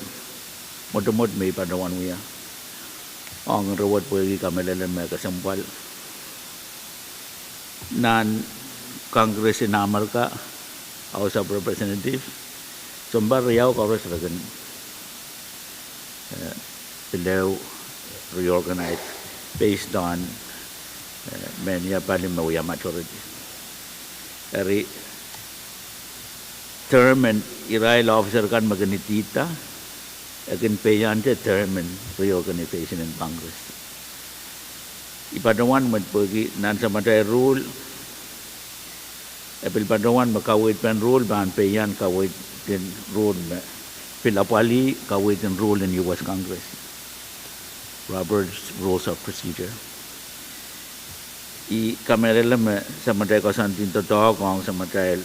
mwotomwot me I patohwan wia ong ire wet pwehki kamehlele me kesempwal. Nan Congress en Amerika, House of Representatives, sounpar riau koaros re kin, eh, pil reorganize based on, eh, mehnia pali me wia majority. Eri term en irail officer kan me kin idihda, e kin peiante term en reorganization en Congress. I patohwan me pwehki nan samatail rule, e pil patohwan me kaweid pen rule pahn peian kaweid en rule me pil apwalih kaweid en rule en U S Congress, Robert's Rules of Procedure. I kamehlele me samatail koasoandi doadoahk ong samatail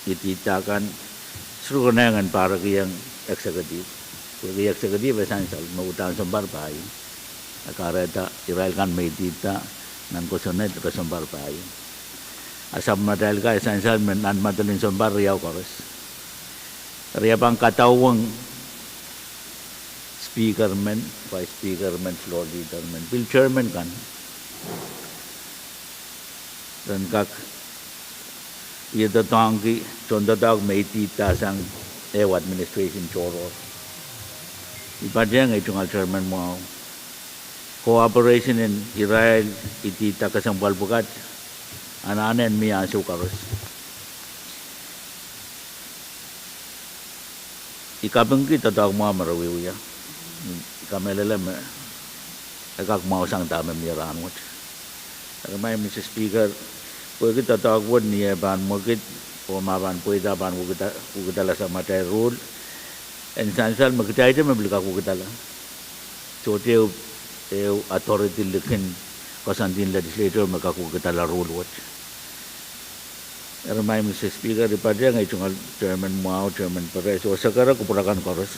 idihda kan, sohte konehng en pahrekiong executive. Pwehki executive e sansal me uhdahn sounpar pahieu. E kahrehda irail kan me idihda nan kosonned, re sounpar pahieu. A sapwmatail kan sansal me nan madel en sounpar riau koaros. Eri e pahn kadauwong Speaker men, Vice Speaker men, Floor Leader men, pil Chairman kan, ren kak wie doadoahngki tohndoadoahk me idihda sang ehu administration tohrohr. I patehng ei tungoal Chairman mwahu, cooperation en irail idihda kesempwal pwukat anahne en mie ansou koaros. I kapingki doadoahk mwahu me re wiewia. I kamehlele me e kak mwahusang dahme mie rahnwet. Eri Madam Speaker, pwehki doadoahk wet ni eh pahn mwekid, oh ma pahn pweida pahn wekidala sapwmatail rule, en sansal me kitail me pil kak wekidala. Sohte ehu authority likin koasoandi en legislature me kak wekidala rule wet. Eri Madam Speaker, I patehng ei tungoal Chairman mwahu, Chairman Perez, oh sekere kupwur akan koaros,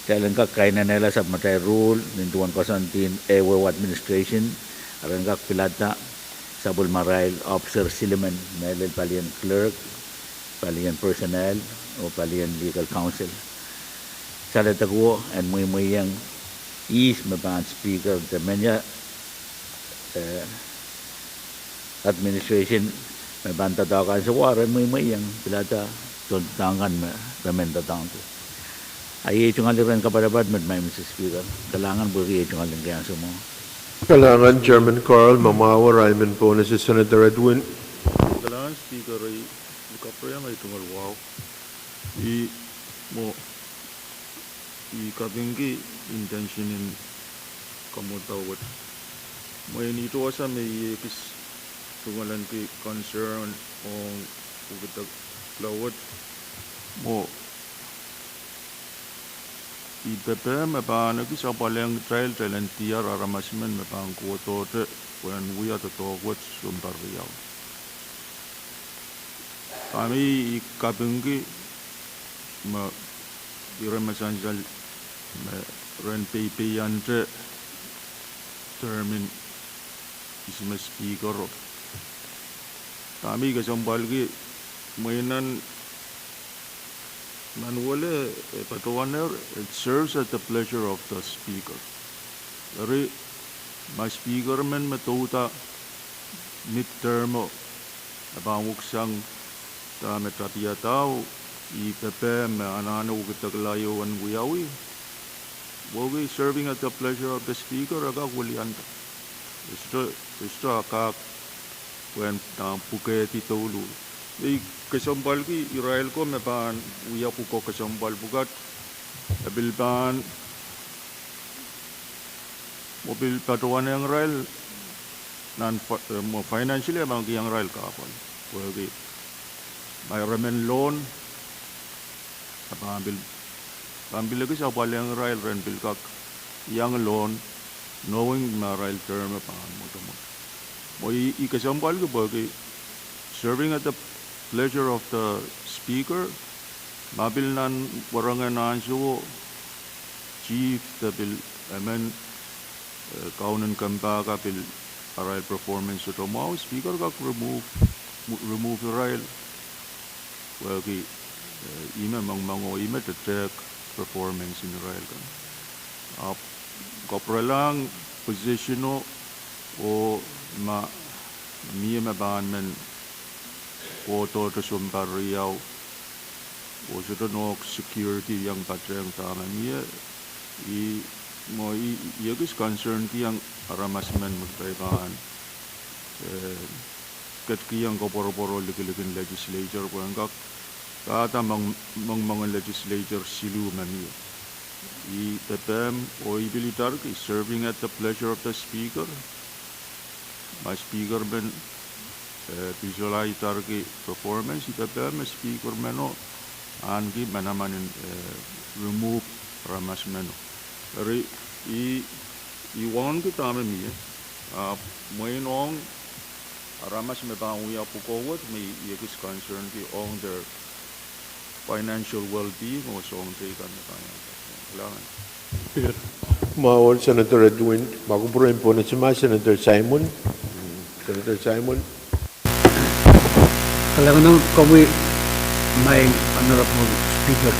kitail en kak kainenehla sapwmatail rule nin duwen koasoandi en ehu administration, re en kak pilada sapwellimarail officer silimen, mehlel palien clerk, palien personnel, oh palien legal counsel. Saledekuo en mweimweiong ihs me pahn Speaker de mehnia administration me pahn doadoahk ansouo, re en mweimweiong pilada tohndoadoahk kan me re men doadoahngki. A iei tungoal iren kapatapat met Madam Speaker. Kalahngan pwehki ei tungoal lingke ansou mwahu. Kalahngan Chairman Carl, ma mwahu arail men pohnese Senator Edwin. Kalahngan Speaker, I kapwurehiong ei tungoal wahu. I mwo I kapingki intention en kamwadau wet. Mwein I tohsa me I ekis tungoalenki concern ong wekidekla wet, mwo I pepehm me pahn ekis apwalehng kitail, kitail en diar aramas men me pahn kohdohte pwehn wia doadoahk wet sounpar riau. Dahme I kapingki me ire me sansal me re en peipeiante term en ihs me Speaker o. Dahme I kesempwalki, mwein nan manual e patohwanehr, it serves at the pleasure of the Speaker. Eri ma Speaker men me douda mid-term o, e pahn weksang dahme tapiadao, I pepehm me anahne wekidekla ieu en wiawi, pwehki serving at the pleasure of the Speaker e kak wilianda. E sohte, e sohte kak pwehn pwukehdi douluhl. Me I kesempwalki irail ko me pahn wia pwuko kesempwal pwukat, e pil pahn mwo pil patohwanehng irail nan, mwo financially e pahn kihong irail kahpwal, pwehki ma ire men loan, e pahn pil, pahn pil ekis apwalehng irail ren pil kak iang loan, knowing ma irail term e pahn mwotomwot. Mwo I, I kesempwalki pwehki serving at the pleasure of the Speaker, ma pil nan werengen ansouo, chief de pil emen, kaunen kempa ka pil arail performance sohte mwahu, Speaker kak remove, remove irail, pwehki ih me mengmeng oh ih me tehk performance en irail kan. Ahpw kapwurelahng position o, oh ma mie me pahn men kohdohte sounpar riau, oh sohte nohk security iang patehng dahme mie, I, mwo I, I ekis concern kihong aramas men me kitail pahn ketkihong koapworopwor oh likilikin legislature pwehn kak kahda mengmengen legislature siluh me mie. I pepehm oh I pil itarki serving at the pleasure of the Speaker. Ma Speaker men pil solahr itarki performance, I pepehm me Speaker meno ahneki manaman en remove aramas meno. Eri I, I wauneki dahme mie, ahpw mwein ong aramas me pahn wia pwukoa wet me I ekis concern ki ong their financial well-being oh soang teikan me pahn iang. Kalahngan. Mwahu Senator Edwin, ma kupwuren pohnese ma Senator Simon. Senator Simon. Kalahngan ong komwi, maing Honorable Speaker.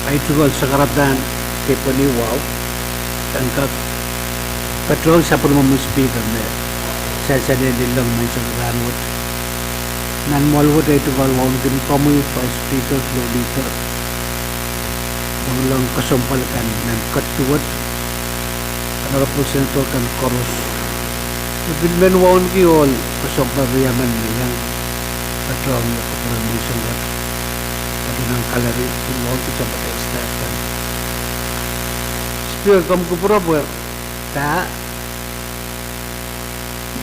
Ahi tungoal sakaradahn kepwehn wahu en kak patohwan sapwellimomwi Speaker me sansal en lellong menseng rahnwet. Nan mwoahl wet ahi tungoal wauneki komwi Vice Speaker, Floor Leader, nanleng kesempwal kan nan ketiket, Honorable Senator kan koaros. Pil men wauneki ohl kesempwal riaman me iang patohwan kupwuren menseng wet. Patohwan nan gallery, pil wauneki sampah staff kan. Speaker, komw kupwure pwe dah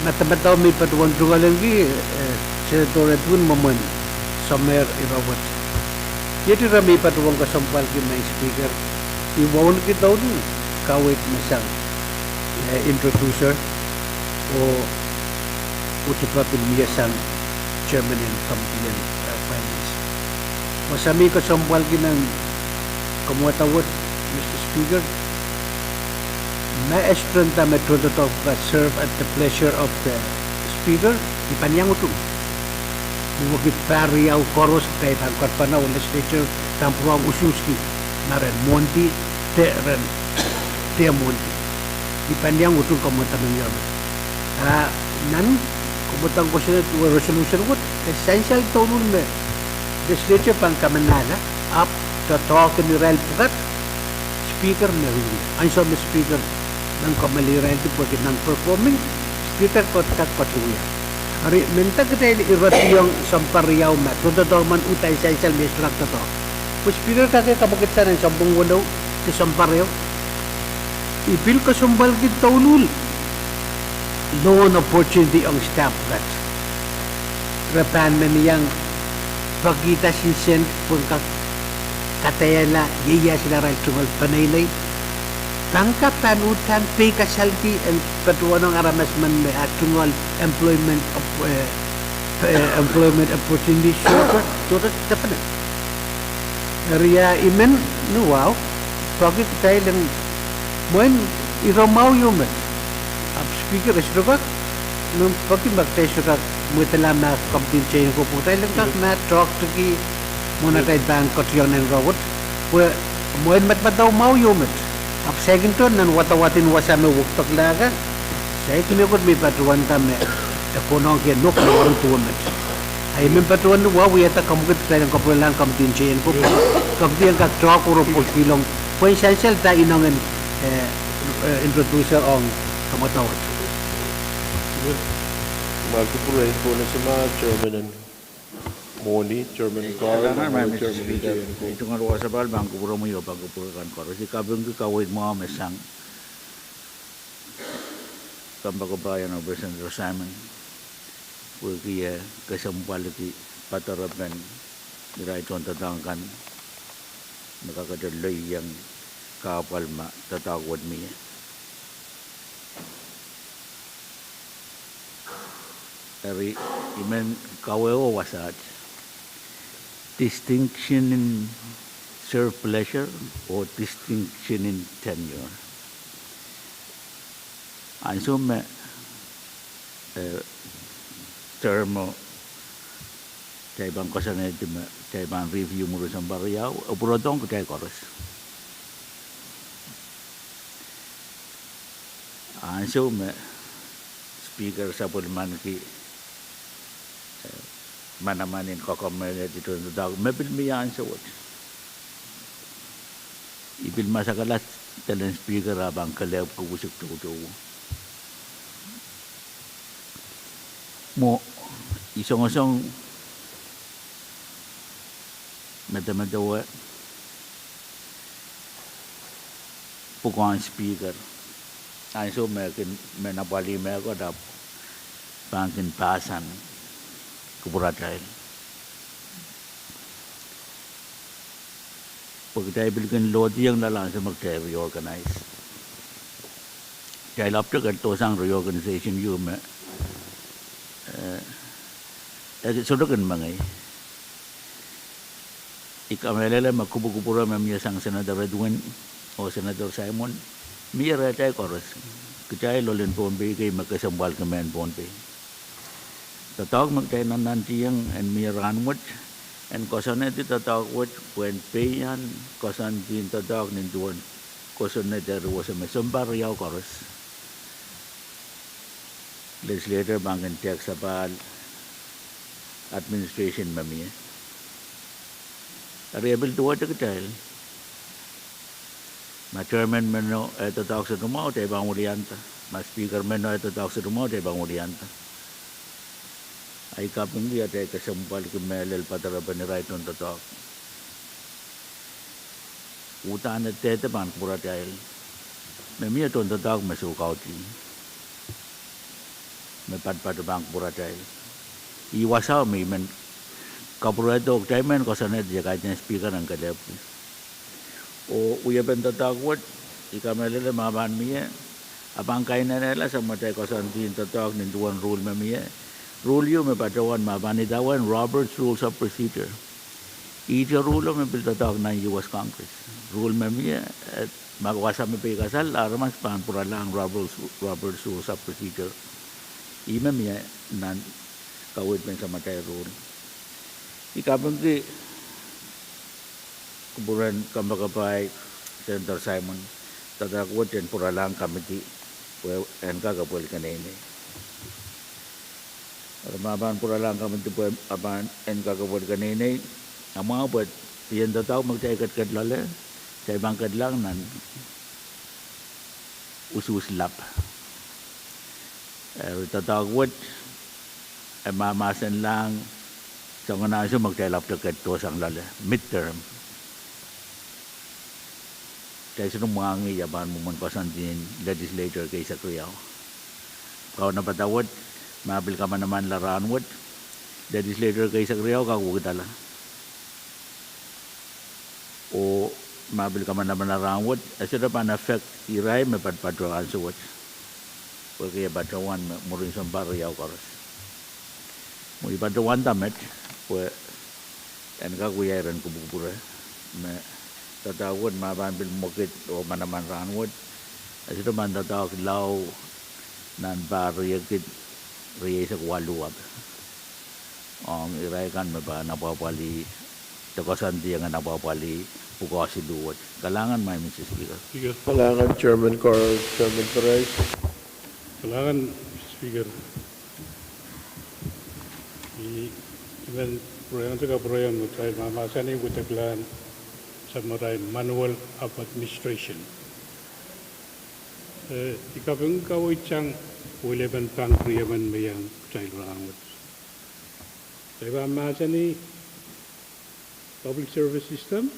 madamadau me I patohwan tungoal ong ki, eh, Senator Edwin mwomwen soangen ire wet. Iet ire me I patohwan kesempwalki, maing Speaker, I wauneki douluhl kaweid me sang, eh, introducer, oh, oh dipe pil mie sang chairman en committee en, eh, finance. Wasa me I kesempwalki nan komwada wet, Mister Speaker, ma e sohte nda me tohndoadoahk pahn serve at the pleasure of the Speaker, I pahn iang utung. Ni wekid pahr riau koaros kitail pahn kohdo pahn, oh legislature pahn pwurehng usuhski, ma ren Mwohndi, de ren, de Mwohndi. I pahn iang utung komwada men ieu. Ah, nan komwada kosonned wet, resolution wet, e sansal douluhl me legislature pahn kamanahla, ahpw doadoahk en irail pwukat, Speaker me wia. Ansou me Speaker men kommoal irail pwehki non-performing, Speaker kak ketiket wia. Eri, mendahte kitail iretiong sounpar riau me tohndoadoahk men uhdahn sansal me e sohte kak doadoahk. Pwe Speaker kak kapwakid sang nan sounpwong weneu de sounpar ehu. I pil kesempwalki douluhl loan opportunity ong staff pwukat. Re pahn men iang pekihda sinsent pwehn kak kadehla ieias en arail tungoal peneinei. Pahn kak pahn uhdahn peikasalki en patohwanohng aramas men me ah tungoal employment, eh, eh, employment opportunity sohte, sohte definite. Eri ah I men ni wahu, peki kitail en mwein ire mwahu ieu met. Ahpw Speaker, e sohte kak, I men peki ma kitail sohte kak mweidohla ma committee en tehnpas ko pwe kitail en kak ma talk toki mwohn atail pahn ketiong nan ire wet. Pwe mwein madamadau mwahu ieu met. Ahpw saikinte nan wadawad en wasa me wekidekla ka, saik mehkot me I patohwanda me e konehng ke nohk me waru duwe met. Ah I men patohwan ni wahu wiahda komwekid kitail en kapwurelahng committee en tehnpas ko, committee en kak talk oh report kihlong pwehn sansal dah inengen, eh, eh, introducer ong komwada wet. Ma kupwure en pwunose ma chairman en mwohni, chairman Carl, nan mwein chairman en tehnpas ko. I tungoal wasapahl pahn kupwuromwi oh pahn kupwure kan koaros. I kapingki kaweid mwahu me sang kompoakepahi en Honorable Senator Simon pwehki e kesempwalki poadoarepen irail tohndoadoahk kan me kakete lelohng kahpwal me doadoahk wet mie. Eri I men kawehwe wasaht, distinction in serve pleasure or distinction in tenure. Ansou me, eh, term o kitail pahn koasoanehdi me kitail pahn review mwurin sounpar riau, e pwurodohng kitail koaros. Ansou me Speaker sapwellimaniki, eh, manaman en kakomoaledi tohndoadoahk me pil mie ansou wet, I pil masakala delen Speaker ah pahn kelehpw kupwusik toutou. Mwo, I songosong medemedewe pwukoahn Speaker ansou me kin men apwalih mehkot ahpw pahn kin pahsan kupwuratail. Pwe kitail pil kin lohdiong loale ansou me kitail reorganize. Kitail ahpwtehn kin dohsang reorganization ieu me, eh, e sohte kin mengei. I kamehlele me kupwukupwure me mie sang Senator Edwin oh Senator Simon mie rehtail koaros. Kitail ohl en Pohnpei kei me kesempwalki mehn Pohnpei. Doadoahk me kitail nannantiong en mie rahnwet, en koasoanehdi doadoahk wet pwehn peian koasoandi en doadoahk nin duwen kosonned eri wasa me sounpar riau koaros. Legislature pahn kin tehk sapahl administration me mie. Eri e pil duwehte kitail. Ma chairman meno eh doadoahk sohte mwahu, kitail pahn wilianda. Ma speaker meno eh doadoahk sohte mwahu, kitail pahn wilianda. Ahi kapingki atail kesempwalki mehlel patohwan irail tohn doadoahk. Uhdahn e dehde pahn kupwuratail. Me mie tohn doadoahk me soukautih. Me patopato pahn kupwuratail. Ih wasao me I men kapwurehdo, kitail men koasoanehdi, kaidehn speaker en kelehpw. Oh wiepen doadoahk wet, I kamehlele ma pahn mie, a pahn kainenehla samatail koasoandi en doadoahk nin duwen rule me mie. Rule ieu me patohwan ma pahn idawehn Robert's Rules of Procedure. Ihte rule me pil doadoahk nan U S Congress. Rule me mie, eh, ma wasa me peikasal, aramas pahn pwuralahng Robert's, Robert's Rules of Procedure. Ih me mie nan kaweid me samatail rule. I kapingki kupwuren kompoakepahi Senator Simon, doadoahk wet en pwuralahng committee pwe en kak epwel keneinei. Eri ma pahn pwuralahng committee pwe a pahn en kak epwel keneinei, a mwahu pwe pien doadoahk me kitail ketiket loale, kitail pahn ketlahng nan usuhs lap. Eri doadoahk wet e mahmahsenlahng soangen ansou me kitail ahpwete ketidohsang loale, midterm. Kitail sohte mwahngih ia pahn mwomwen koasoandi en legislature keisek riau. Kaunopada wet, ma pil kamanamanla rahnwet, legislature keisek riau kak wekidala. Oh ma pil kamanamanla rahnwet, e sohte pahn affect irail me patopato ansou wet. Pwehki e patohwan me mwurin sounpar riau koaros. Mwo I patohwanda met pwe en kak wia iren kupwukupwure me doadoahk wet ma pahn pil mwekid oh manaman rahnwet, e sohte pahn doadoahk lao nan pahr riekid rieisek waluh ape. Ong irail kan me pahn apwahpwalih, de koasoandiong en apwahpwalih pwukoa siluh wet. Kalahngan, Madam Speaker. Kalahngan, Chairman Carr, Chairman Perez. Kalahngan, Speaker. I, I men pwurehng, kapwurehng me kitail mahmahsanih wedeklahn samatail Manual of Administration. Eh, I kaping kaweid sang weliepen pahn riemen me iang kitail rahnwet. Kitail pahn mahsanih public service system,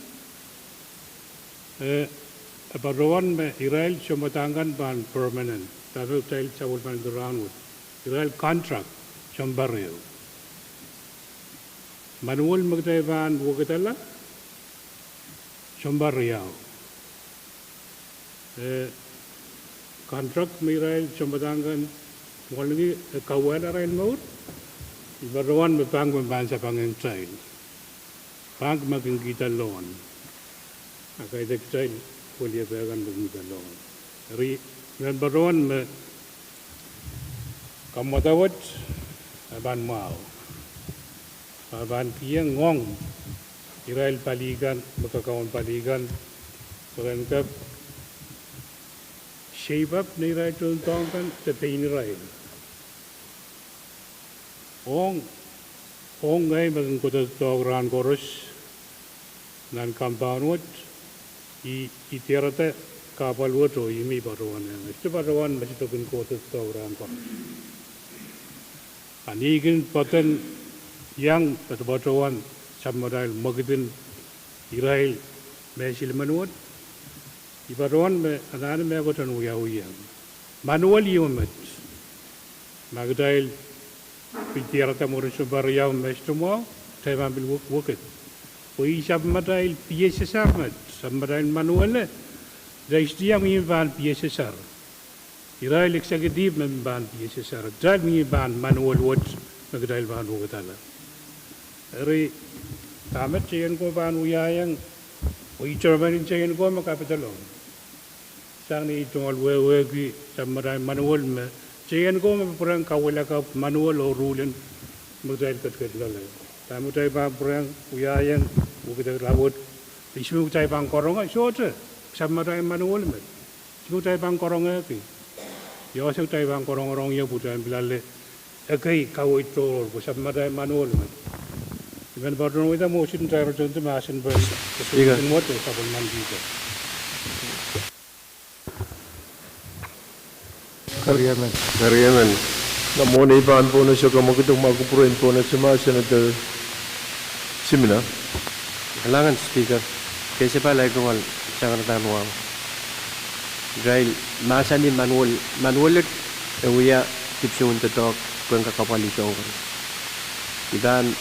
eh, e patohwan me irail sounpadahk kan pahn permanent, dahme kitail sapwellimanki rahnwet. Irail contract sounpar riau. Manual me kitail pahn wekidala sounpar riau. Eh, contract me irail sounpadahk kan mwahngih, eh, kauwehla arail mour, I patohwan me bank me pahn sapengehng kitail. Bank me kin kihda loan. A kaidehn kitail weliepe kan me kin kihda loan. Eri, I men patohwan me kamwadawet e pahn mwahu. A pahn kihong irail pali kan, me kakaun pali kan, me ren kak shape up nein irail tohndoadoahk kan de pein irail. Ong, ong ngehi me kin kohdo doadoahk rahn koaros nan compound wet, I, I diarada kahpwal wet oh I mih patohwan, e sohte patohwan me sohte kin kohdo doadoahk rahn koaros. A ni kin patohwan iang, patohwan sapwellimatail mwekid en irail me silimen wet, I patohwan me anahne mehkot en wiawi iang. Manual ieu met. Ma kitail pil diarada mwurin sounpar riau me sohte mwahu, kitail pahn pil wek-, wekid. Pwe ih sapwellimatail P S S R met, sapwellimatail manual e, kitail sohte iang mihmi pahn P S S R. Irail executive me pahn P S S R, kitail mihmi pahn manual wet me kitail pahn wekidala. Eri, dahme teien ko pahn wiahiong, oh I determine teien ko me kapidolong. Sang ni tungoal wehwehki sapwellimatail manual me, teikan ko me pwurehng kaweid lakapw manual oh ruhl en me kitail ketiket loale. Dahme kitail pahn pwurehng wiahiong, wekidek rahnwet, ihs me kitail pahn karonge, sohte, sapwellimatail manual me. Ihs me kitail pahn karongehki. Ia se kitail pahn karongorong ie pwe kitail pil ale ekei kaweid tohrohr, pwe sapwellimatail manual me. I men patohwan weida motion, kitail rochongdi mahsen pwe, Speaker. Motion wet, sapwellimen Speaker. Keriemen. Keriemen. Nan mwohn ei pahn pohnese kamwekid, ma kupwuren pohnese ma Senator Simina. Kalahngan Speaker, kesepal ahi tungoal sang ardahn wahu. Irail mahsanih manual, manual et e wia dipwisou en doadoahk pwehn kak apwalih soahng koaros. I pahn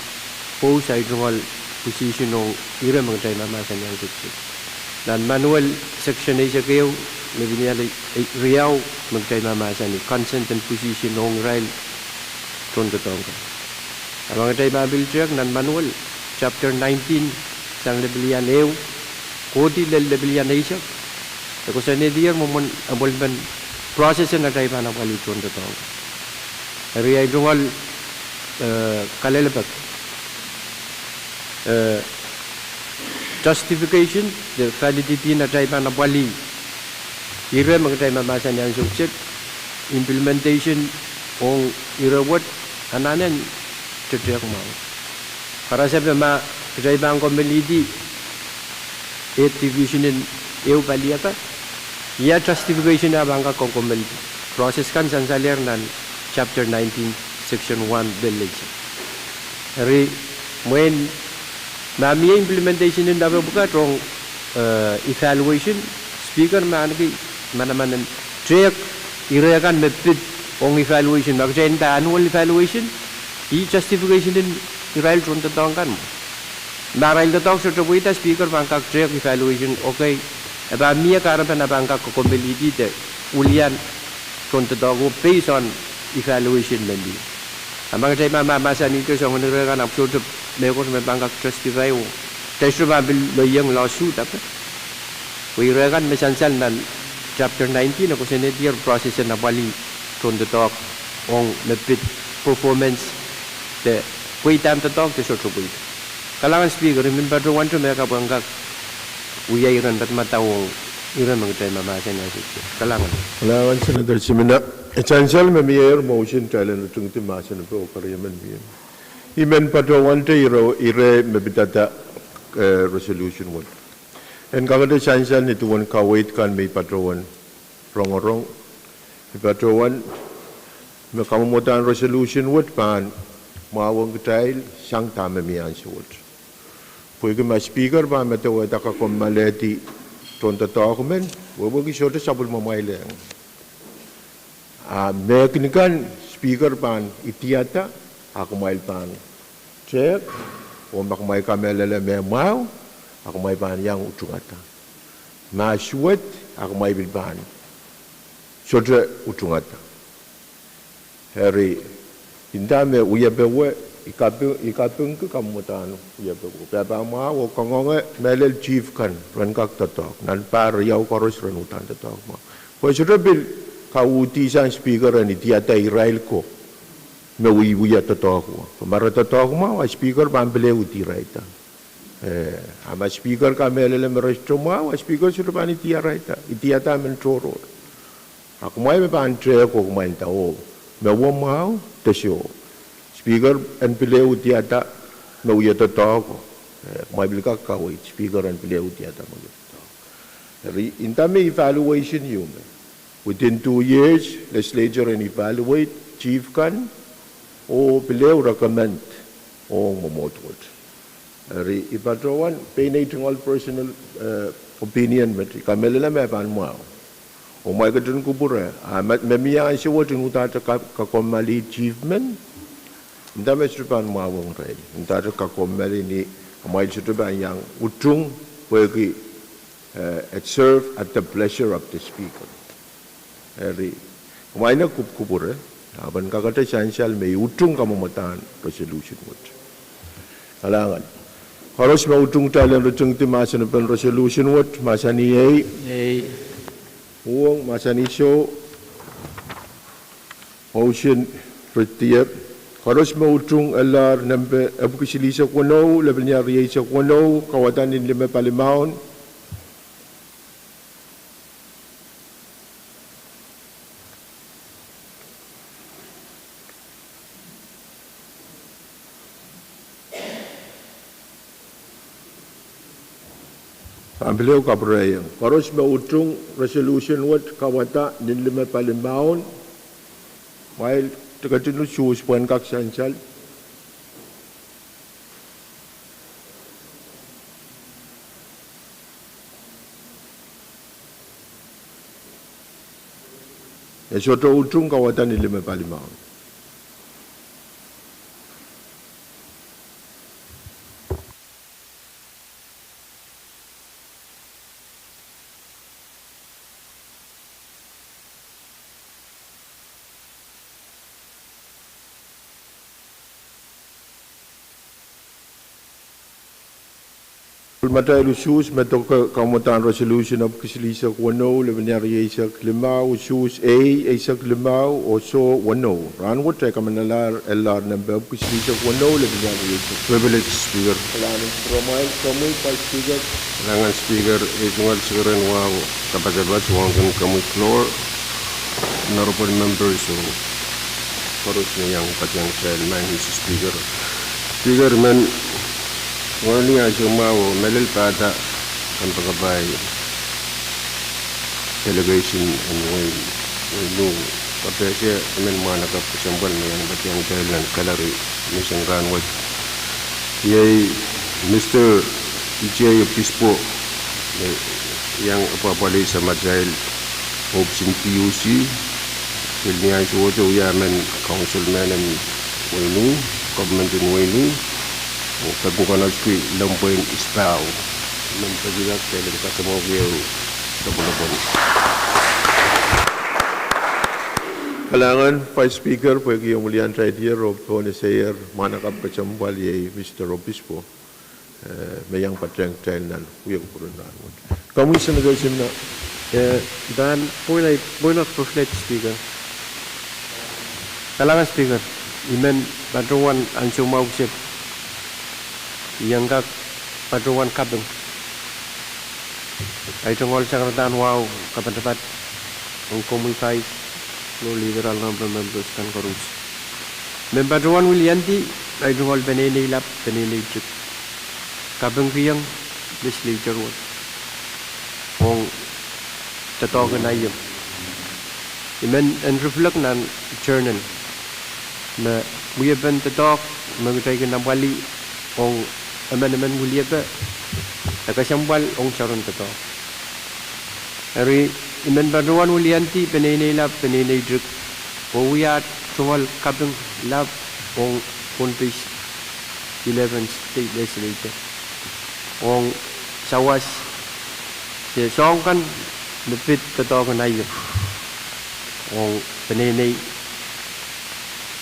pwoud ahi tungoal position ong ire me kitail mahmahsanihong tikitik. Nan manual section eisek ehu, me pil ale, eh, riau me kitail mahmahsanih, consent and position ong irail tohndoadoahk kan. A ma kitail pahn pil tehk nan manual, chapter nineteen, sang lepilian ehu, kohdi lel lepilian eisek, e koasoanehdier mwomwen apwalipen process en atail pahn apwalih tohndoadoahk. Eri ahi tungoal, eh, kalelapak, eh, justification, de validity en atail pahn apwalih ire me kitail mahmahsanihong sohte, implementation ong ire wet, anahne en tetehk mwahu. Karasepe ma kitail pahn komelihdi Eighth Division en ehu paliaka, ia justification e pahn kak kokomel, process kan sansalehr nan chapter nineteen, section one lel eisek. Eri mwein ma mie implementation en dape pwukat ong, eh, evaluation, Speaker, me ahneki manaman en tehk ire kan me pid ong evaluation, ma kitail nda annual evaluation, ih justification en irail tohndoadoahk kan. Ma arail doadoahk sohte pweida, Speaker, pahn kak tehk evaluation, okay, e pahn mie kahrepen e pahn kak kokomelihdihte wilian tohndoadoahk ko based on evaluation me mie. A ma kitail pahn mahmahsanihte soangen ire kan ahpw sohte mehkot me pahn kak justify o, kitail sohte pahn pil loieng lawsuit ape. Pwe ire kan me sansal nan chapter nineteen e koasoanehdier process en apwalih tohndoadoahk ong me pid performance de pweidahn doadoahk de sohte pweida. Kalahngan Speaker, I men patohwante me kapw en kak wia iren padamadau ong ire me kitail mahmahsanihong sohte. Kalahngan. Kalahngan Senator Simina. E sansal me mie motion, kitail en ritingdi mahsen pwe oh keriemen mie. I men patohwante ire, ire me pidada, eh, resolution wet. En kakete sansal ni duwen kaweid kan me I patohwan rongorong. I patohwan me kamwomwdahn resolution wet pahn mwahuwong kitail sang dahme mie ansou wet. Pwehki ma Speaker pahn medewehda kakommoalehdi tohndoadoahk men, wehwehki sohte sapwellimamwail ehng. A mehkinikan Speaker pahn idiada, a kumwail pahn tehk, oh ma kumwail kamehlele me mwahu, a kumwail pahn iang utungada. Ma suwed, a kumwail pil pahn sohte utungada. Eri, nda me wiepe we, I kaping, I kapingki kamwomwdahn wiepe we. Pwe e pahn mwahu oh kangoange mehlel chief kan, ren kak doadoahk. Nan pahr riau koaros ren uhdahn doadoahk mwahu. Pwe sohte pil kauhdi sang Speaker en idiada irail ko me wiewia doadoahk mwahu. Pwe ma re doadoahk mwahu, a Speaker pahn pil ehu idirailda. Eh, a ma Speaker kamehlele me re sohte mwahu, a Speaker sohte pahn idiarailda, idiada men tohrohr. A kumwail me pahn tehk oh kumwail nda oh, me we mwahu, de soh. Speaker en pil ehu idiada me wie doadoahk o. Eh, kumwail pil kak kaweid, Speaker en pil ehu idiada me wie doadoahk. Eri, nda me evaluation ieu me within two years, legislature en evaluate chief kan, oh pil ehu recommend ong mwomwohd wet. Eri, I patohwan, pein ei tungoal personal, eh, opinion me I kamehlele me e pahn mwahu. Oh kumwail ketin kupwure, a me, me mie ansou wet en uhdahte ka, kakommoalih chief men, nda me sohte pahn mwahuwong irail. Uhdahte kakommoalih ni, a kumwail sohte pahn iang utung, pwehki eh, it serve at the pleasure of the Speaker. Eri, kumwail en kupwukupwure, a pahn kakete sansal me I utung kamwomwdahn resolution wet. Kalahngan. Koaros me utung, kitail en ritingdi mahsen en resolution wet, mahsanih ei. Ei. Uhwong, mahsanih soh. Motion retier. Koaros me utung L R nempe epwiki silihsek weneu, lepin rieisek weneu, kauwada nin lime palimaun. Pahn pil ehu kapwurehiong. Koaros me utung resolution wet kauwada nin lime palimaun. While ticket en usuhs pwehn kak sansal. E sohte utung kauwada nin lime palimaun. Pwulmatail usuhs me doke kamwadahn resolution epwiki silihsek weneu, lepin rieisek limau, usuhs A, eisek limau, oh soh weneu. Rahnwet I kamanalahr L R nempe epwiki silihsek weneu, lepin rieisek. Privilege, Speaker. Kalahngan, Vice Speaker. Kalahngan Speaker, ei tungoal singeren wahu kapasapas ong komwi floor, honorable members, oh koaros me iang patehng kitail, Madam Speaker. Speaker, I men ngehn ansou mwahu oh mehlel pahda kompoakepahi delegation en wehi, wehi Nuh. Kapehse I men mwahnakapw kesempwal me iang patehng kitail nan gallery miseng rahnwet. Iei Mister T J Obispo, eh, iang apwapwalih samatail ohpis en P U C, pil ni ansou wet wia emen councilman en wehi Nuh, government en wehi Nuh, oh kaping konoski lempwehn Isbau. I men peki kak pil en kasamwohki ehu lopwolopwon. Kalahngan Vice Speaker, pwehki omw weliandahr dier oh pohn eseier mwahnakapw kesempwal iei Mister Obispo, eh, me iang patehng kitail nan wia kupwuren rahnwet. Komwi Senator Simna. Eh, pahn point, point of privilege, Speaker. Kalahngan Speaker, I men patohwan ansou mwahu kiset iang kak patohwan kaping. Ei tungoal sakaradahn wahu kapatapat ong komwi Vice, Floor Leader, honorable members kan koaros. I men patohwan wiliandi ei tungoal peneinei lap, peneinei tik, kapingkihong legislature wet ong doadoahk en aio. I men en reflect nan journal me wiepen doadoahk me kitail kin apwalih ong emenemen wiepe, e kesempwal ong soaren doadoahk. Eri, I men patohwan wiliandi peneinei lap, peneinei tik, oh wia tungoal kaping lap ong Pohnpei Eleven State Legislature ong sawas se soahng kan me pid doadoahk en aio ong peneinei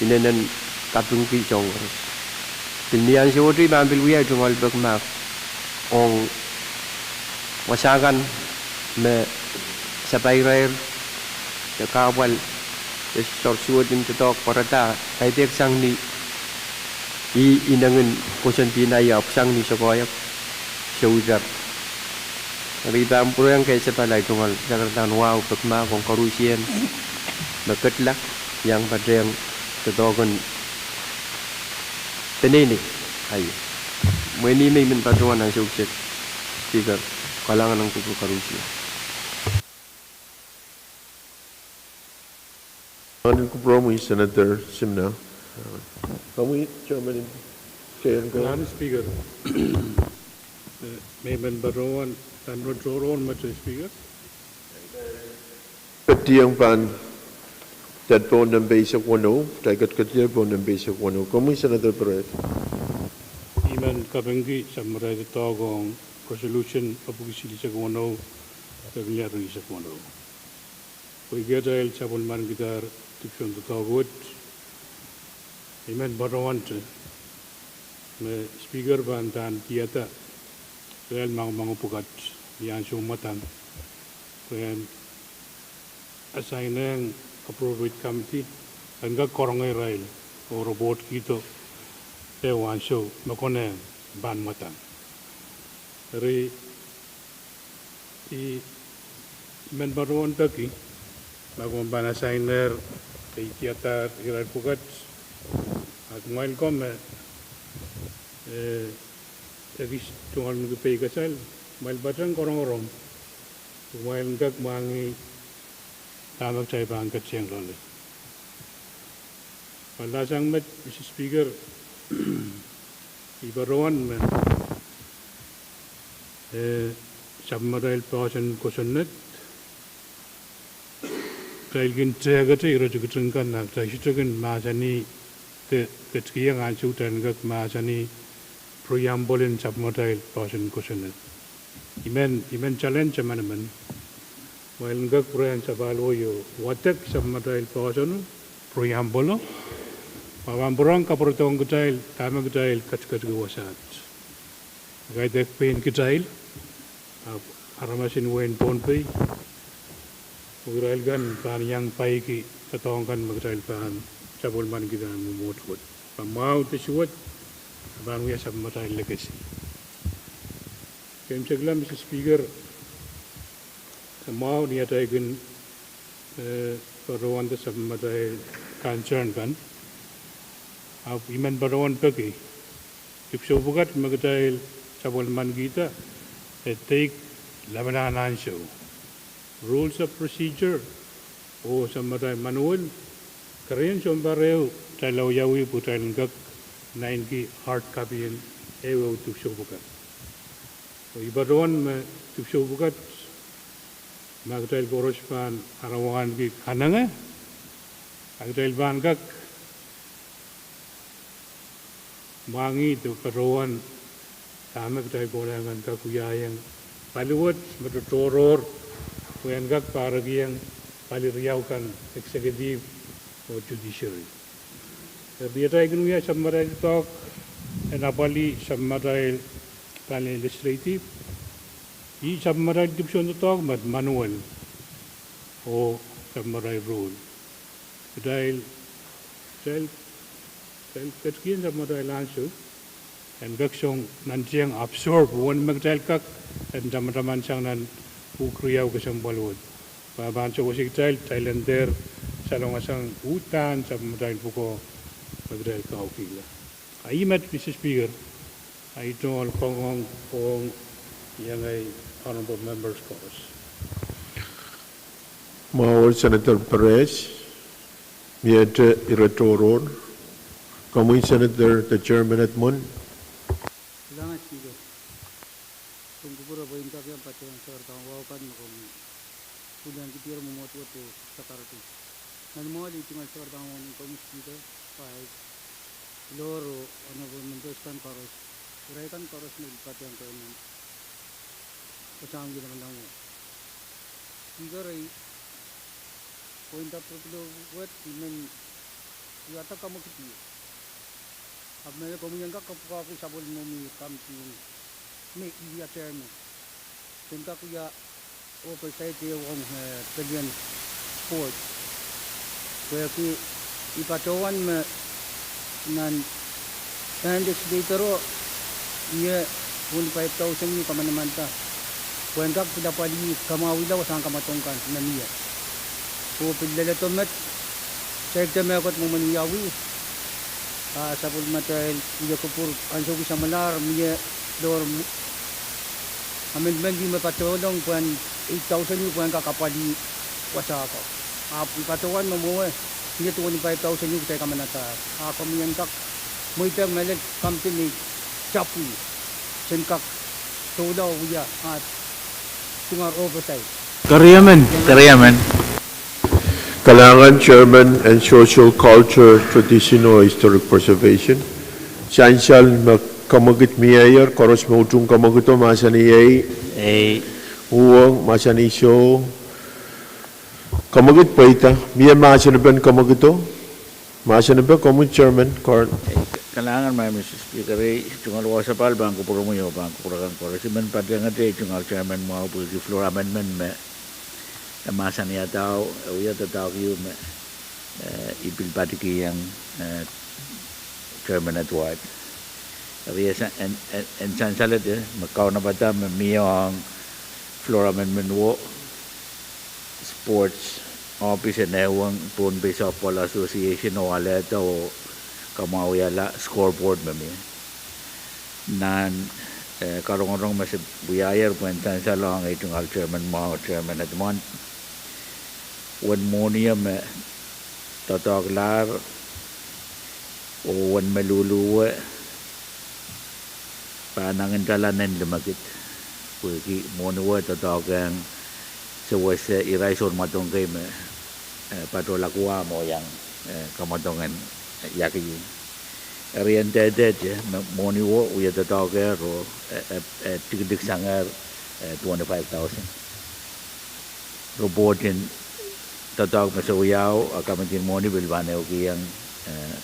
inenen kapingki soahng koaros. Pil ni ansou wet I pahn pil wia ei tungoal peki mahk ong wasa kan me sapairair de kahpwal de soarsuwed en doadoahk pwarada kaidehk sang ni ih inengin kosonned en aio ahpw sang ni sokoahiek, souitar. Eri I pahn pwurehng kesempwal ei tungoal sakaradahn wahu peki mahk ong koarusie me ketla iang patehng doadoahk en peneinei aio. Mwein I men patohwan ansou kiset, Speaker, kalahngan ong kupwur koarusie. Nan kupwuromwi Senator Simna. Komwi Chairman en Chair. Madam Speaker, eh, me I men patohwan nan rotorong, Madam Speaker. Ketieng pahn dehr pohn nempe eisek weneu, kitail ketiketier pohn nempe eisek weneu. Komwi Senator Peret. I men kapingki samwarail doadoahk ong resolution epwiki silihsek weneu, pekiliar rieisek weneu. Pwehki atail sapwellimanikdahr dipwisoun doadoahk wet, I men patohwante me Speaker pahn uhdahn diarada atail mwahuamwahu pwukat ni ansou mwadang, pwe en assign-ehng appropriate committee en kak karonge irail oh report kihdo de ansou me konehng pahn mwadang. Eri I men patohwan peki ma komw pahn assign-ehr de idiadahr irail pwukat, a kumwail ko me, eh, ekis tungoal ni peikasal, kumwail patehng korongorong, kumwail en kak mwahngih dahme kitail pahn ketieng loale. Pwe lasang met, Mister Speaker, I patohwan me, eh, sapwellimatail poahsoan kosonned, kitail kin tehkete iretikitik kan, a kitail sohte kin mahsanih de ketikihong ansou kitail en kak mahsanih preamble en sapwellimatail poahsoan kosonned. I men, I men challenge emenemen. Kumwail en kak pwurehng sapahl wet oh wadek sapwellimatail poahsoano, preamble-o, ma pahn pwurehng kapwuredohng kitail dahme kitail ketiketiki wasaht. Kaidehk pein kitail, ahpw aramas en wehin Pohnpei, oh irail kan pahn iang pwaiki doadoahk kan me kitail pahn sapwellimanikihda nan mwomwohdiso wet. Ma mwahu de suwed, e pahn wia sapwellimatail legacy. Keimwseklahng, Mister Speaker, e mwahu ni atail kin, eh, patohwanda sapwellimatail concern kan, ahpw I men patohwan peki dipwisou pwukat me kitail sapwellimanikihda, e deik lapalahn ansou. Rules of procedure oh sapwellimatail manual, kerenieng sounpar ehu kitail wiawi pwe kitail en kak naineki hard copy en ehuehu dipwisou pwukat. Oh I patohwan me dipwisou pwukat, ma kitail koaros pahn arail wahneki kanengie, a kitail pahn kak mwahngih de patohwan dahme kitail konehng en kak wiahiong pali wet me tohrohr, pwe en kak pahrekiong pali riau kan, executive oh judiciary. Eri ni atail kin wia sapwellimatail doadoahk en apwalih sapwellimatail pali legislative, ih sapwellimatail dipwisoun doadoahk met, manual oh sapwellimatail rule. Kitail, kitail, kitail ketikihong sapwellimatail ansou en kak song nantihong absorb uwen me kitail kak en tamataman sang nan pwuhk riau kesempwal wet, pwe pahn sewese kitail, kitail en dehr salongasang uhdahn sapwellimatail pwukoa me kitail kaukihla. A ih met, Mister Speaker, ahi tungoal kangoang ong iengei honorable members koaros. Mwahu Senator Perez, miehte ire tohrohr. Komwi Senator de Chairman Edmund. Kalahngan Speaker, komw kupwure pwe I en kak iang patehng sewese doadoahk kan me komw pwurehng kihdier mwomwohdiso wet oh sakarki. Nan mwohli I tungoal sewese doadoahk kan ong komwi Speaker, Vice, Floor oh honorable members kan koaros, irail kan koaros me I patehng keieu nan wasahn wielamwalahn wet. Speaker, ei point of order wet I men wiahda kamwekid. Ahpw ma komwi en kak kapwukoahki sapwellimomwi committee me I wia chairman, sen kak wia oversight ehu ong, eh, pelien board. Pwehki I patohwan me nan, nan legislature-o, mie twenty-five thousand me kamanamanada pwehn kak pilapwalih kamwahwihala wasahn kamwadong kan me mie. Oh pil leledo met, saikinte mehkot mwomwen wiawi, a sapwellimatail wia kupwur ansou kis samwalahr mie lohr mwo-, amendment me patohlong pwehn eight thousand pwehn kak apwalih wasa ko. Ahpw I patohwan me mwowe, mie twenty-five thousand kitail kamanadahr. A komwi en kak mweidehng mehlel committee me I tapwi, sen kak doula oh wia, a tungoal oversight. Keriemen, keriemen. Kalahngan Chairman en Social, Culture, Traditional, Historic Preservation. Sansal me kamwekid mieier, koaros me utung kamwekido mahsanih ei. Ei. Uhwong mahsanih soh. Kamwekid pweida, mie mahsanipen kamwekido. Mahsanipe, komwi Chairman, Karen. Kalahngan, Mister Speaker, ei tungoal wasapahl pahn kupwuromwi oh pahn kupwur akan koaros. I men patehngete ei tungoal chairman mwahu pwehki floor amendment me E mahsanihada, e wia doadoahk ieu me, eh, I pil patikihong, eh, Chairman Edward. Eri e sa-, en, en, en sansalehda me kaunopada me mie ong Flora Menmenwo, Sports Office en ehuong Pohnpei Softball Association oh alehda oh kamwahuiala scoreboard me mie. Nan, eh, karongorong me se wiahier pwehn sansal ong ei tungoal Chairman mwahu, Chairman Edmond, uwen mwohnio me doadoahklahr oh uwen me luhluwe pahn angin tala nen limekid, pwehki mwohni wet doadoahk ong sewese irail sounmwadong kei me, eh, patohla kuwa mwo iang, eh, kamwadong en iakio. Eri en dehdehte me mwohni wet wia doadoahk ehr oh, eh, eh, eh, tikitik sangehr, eh, twenty-five thousand. Report en doadoahk me se wiahu, a committee en mwohni pil pahn ehukihong, eh,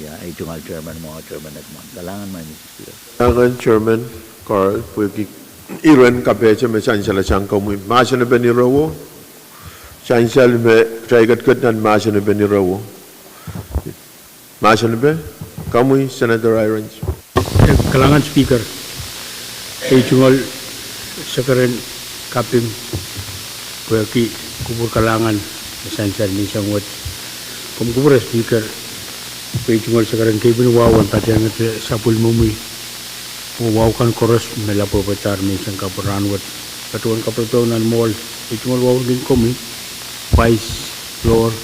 ia, ei tungoal Chairman mwahu, Chairman Edmond. Kalahngan, Madam Speaker. Kalahngan, Chairman Carl, pwehki iren kapehse me sansal sang komwi. Mahsen en pen irewo, sansal me kitail ketiket nan mahsen en pen irewo. Mahsen en pen, komwi Senator Hirons. Eh, kalahngan Speaker, ei tungoal sekeren kaping pwehki kupwur kalahngan me sansal menseng wet. Komw kupwure Speaker, pwe ei tungoal sekeren keipin wahu en patehngete sapwellimomwi oh wahu kan koaros me lapwepwedahr menseng kapw rahn wet. Patohwan kapwurpwurdohu nan mwoahl, ei tungoal wahu kin komwi, Vice Lord,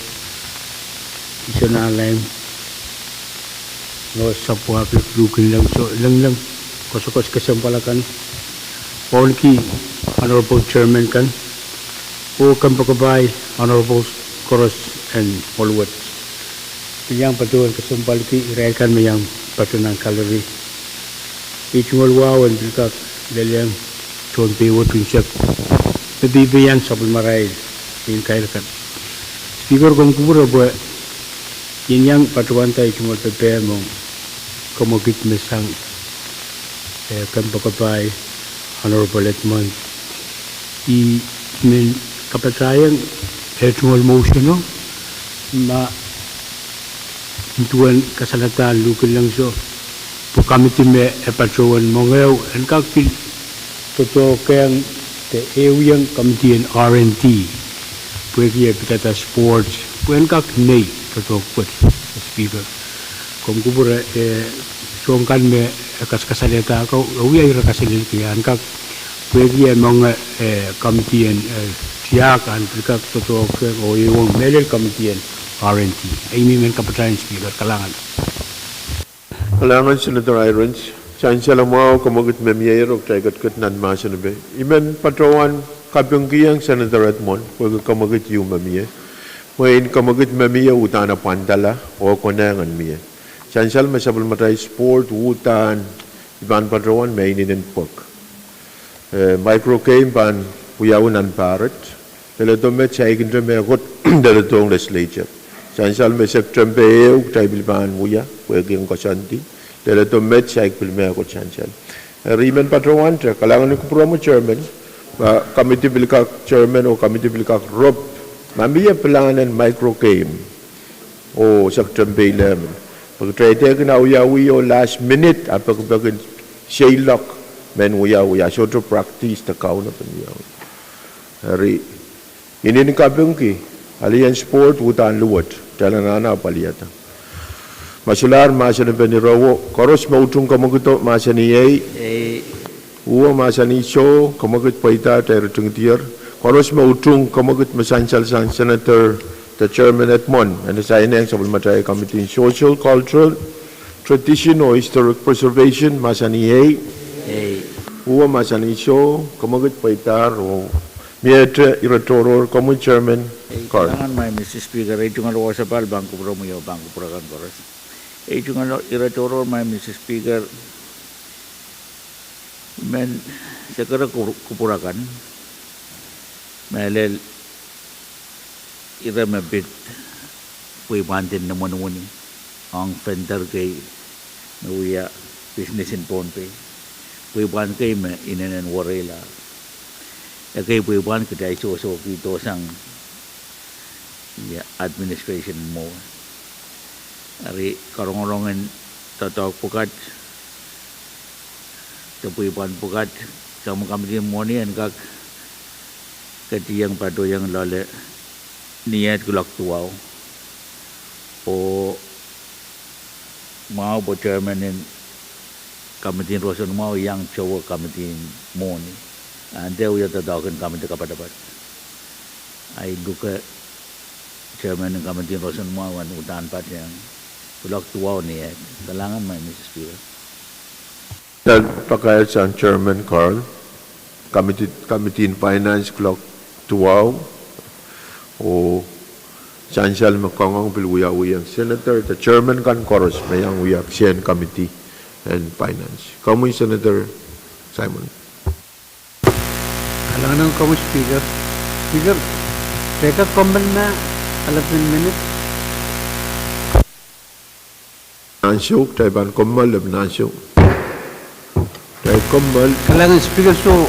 Isona Laing, Lord Sapwahpik, Luhkinleng, Soh, Lengleng, koasoakoas kesempwal akan, Pohnpei Honorable Chairman kan, oh kompoakepahi Honorable koaros en mwoahl wet. Pil iang patohwan kesempwalki irail kan me iang patohwan nan gallery. Ei tungoal wahu en pil kak lelehng tohn pei wet unsek me peipeian sapwellimarail en kail kan. Speaker, komw kupwure pwe I en iang patohwanda ei tungoal pepehm ong komwekid me sang, eh, kompoakepahi Honorable Edmond. I men kapatahieng ei tungoal motion o, ma duwen kasaledahn Luhkinleng Soh, pwe committee me e patohwan mwenge o en kak pil doadoahkehng de ehuiong committee en R and D, pwehki e pidada sports, pwe en kak nei doadoahk wet, Speaker. Komw kupwure, eh, soahng kan me e kaskasalehda ko, e wia ire kaselel kei en kak, pwehki e mwenge, eh, committee en, eh, tiahk en pil kak doadoahkehng oh ehuiong mehlel committee en R and D. I men kapatahieng Speaker, kalahngan. Kalahngan Senator Hirons. Sansal mwahu komwekid me mieier oh kitail ketiket nan mahsen en pen. I men patohwan kapingkihong Senator Edmond pwehki komwekid ieu me mie. Mwein komwekid me mie uhdahn apwandala oh konehng en mie. Sansal me sapwellimatail sport uhdahn I pahn patohwan me inenen pwuhk. Eh, micro game pahn wiawi nan Barrett. Leledo met saikinte mehkot leledohng legislature. Sansal me September ehu kitail pil pahn wia, pwehki en koasoandi. Leledo met saik pil mehkot sansal. Eri I men patohwante, kalahngan en kupwuromwi Chairman, ma committee pil kak Chairman oh committee pil kak rop, ma mie pilahn en micro game oh September eleven. Pwe kitail dehr kin awiawih oh last minute, a pekipek en seiloak men wiawi, a sohte practice de Kauno pen wiawi. Eri, I men kapingki, alien sport uhdahn luwet, kitail anahne apwalihada. Ma solahr mahsen en pen irewo, koaros me utung komwekid o mahsanih ei. Ei. Uwe mahsanih soh, komwekid pweida, kitail ritingdier. Koaros me utung komwekid me sansal sang Senator de Chairman Edmond, en sainehng sapwellimatail committee en Social, Cultural, Tradition oh Historic Preservation, mahsanih ei. Ei. Uwe mahsanih soh, komwekid pweidahr oh miehte ire tohrohr, komwi Chairman. Ei, Carl. Kalahngan, Madam Speaker, ei tungoal wasapahl pahn kupwuromwi oh pahn kupwur akan koaros. Ei tungoal ire tohrohr, Madam Speaker, I men sekere kupwur-, kupwur akan, mehlel ire me pid pweipwand en nimwenwini ong vendor kei me wia business en Pohnpei, pweipwand kei me inenen wereilahr. Ekei pweipwand kitail sohsohkihdo sang ia administration mwo. Eri karongorong en doadoahk pwukat, de pweipwand pwukat, sang me committee mwohni en kak ketiong patohiong loale ni aht kuloak duwau. Oh mwahu pwe chairman en committee en roson mwahu iang towe committee mwohni. Ante wia doadoahk en committee kapatapat. Ahi luke chairman en committee en roson mwahu en uhdahn patohiong kuloak duwau ni aht. Kalahngan, Madam Speaker. Pakair sang chairman Carl, committee, committee en finance kuloak duwau, oh sansal me kangoang pil wiawiong senator de chairman kan koaros me iang wia kisehn committee en finance. Komwi Senator Simon. Kalahngan komwi Speaker. Speaker, kitail kak kommoal ma allotment minute? Ansou, kitail pahn kommoal lep ansou. Kitail kommoal. Kalahngan Speaker, soh.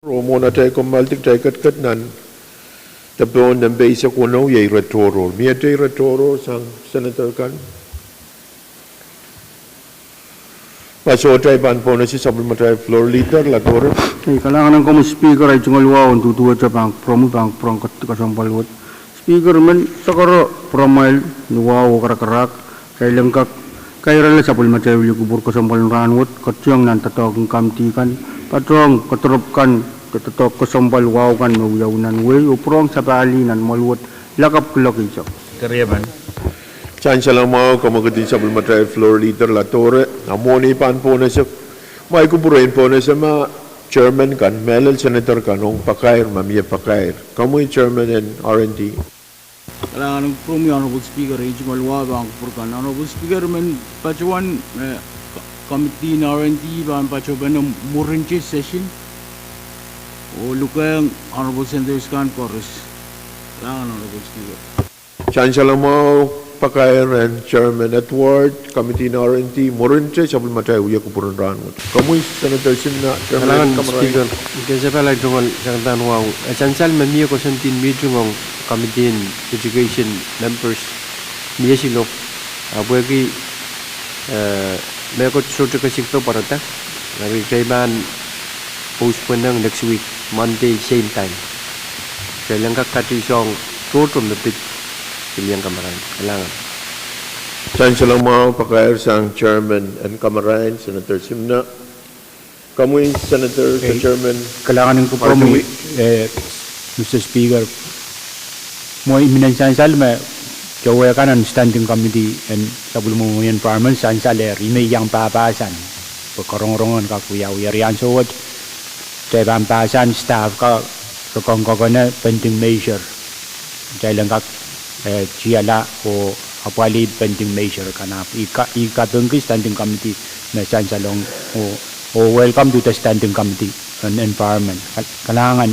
Mwohn atail kommoaldi, kitail ketiket nan depe nempe eisek weneu, iei ire tohrohr. Miete ire tohrohr sang senator kan? Ma sohte, I pahn pohnese sapwellimatail floor leader, Latore. Ei, kalahngan en komwi Speaker, ei tungoal wahu en duduwehte pahn kupwuromwi, pahn kupwuromwi kesempwal wet. Speaker, I men sakaro pwuromwail ni wahu oh karakarahk, kitail en kak kairala sapwellimatail wia kupwur kesempwal en rahnwet, koahiek nan doadoahk en komiti kan, patohng kedirepw kan, doadoahk kesempwal wahu kan me wiawi nan wehi, oh pwurehng sapahl nan mwoalwet lakapw kuloak eisek. Keriaman. Sansal mwahu, komw kihdi sapwellimatail floor leader, Latore, a mwohn ei pahn pohnese, ma I kupwuren pohnese ma chairman kan, mehlel senator kan, ong pakair, ma mie pakair. Komwi chairman en R and D. Kalahngan en kupwuromwi, Honorable Speaker, ei tungoal wahu pahn kupwur kan. Honorable Speaker, I men patohwan, eh, ko-, komiti en R and D pahn patopene mwurinte session, oh lukehiong Honorable Senators kan koaros. Kalahngan, Honorable Speaker. Sansal mwahu, pakair en Chairman Edward, komiti en R and D, mwurinte sapwellimatail wia kupwur en rahnwet. Komwi Senator Simna, Chairman. Kalahngan Speaker, I kin sapahl ei tungoal sang nan wahu. E sansal me mie koasoandi en mihting ong komiti en Education members, mie siloh, ahpw pwehki, eh, mehkot sohte kesikpe pwarada, eri kitail pahn postpone next week, Monday, same time. Kitail en kak katisohng tohto me pid, pil iang kamarain. Kalahngan. Sansal mwahu, pakair sang Chairman en kamarain, Senator Simna. Komwi Senator, Chairman. Kalahngan en kupwuromwi, eh, Mister Speaker. Mwo I men sansal me towe kan en Standing Committee en Sapwellimomwi en Environment sansaler, I men iang pahpahsan pwe karongorong en kak wiawi. Eri ansou wet kitail pahn pahsan staff kan, re kak kokone pending measure. Kitail en kak, eh, tiala oh apwalih pending measure kan ahpw I ka-, I kapingki Standing Committee me sansalong, oh, oh welcome to the Standing Committee on Environment. Kal-, kalahngan.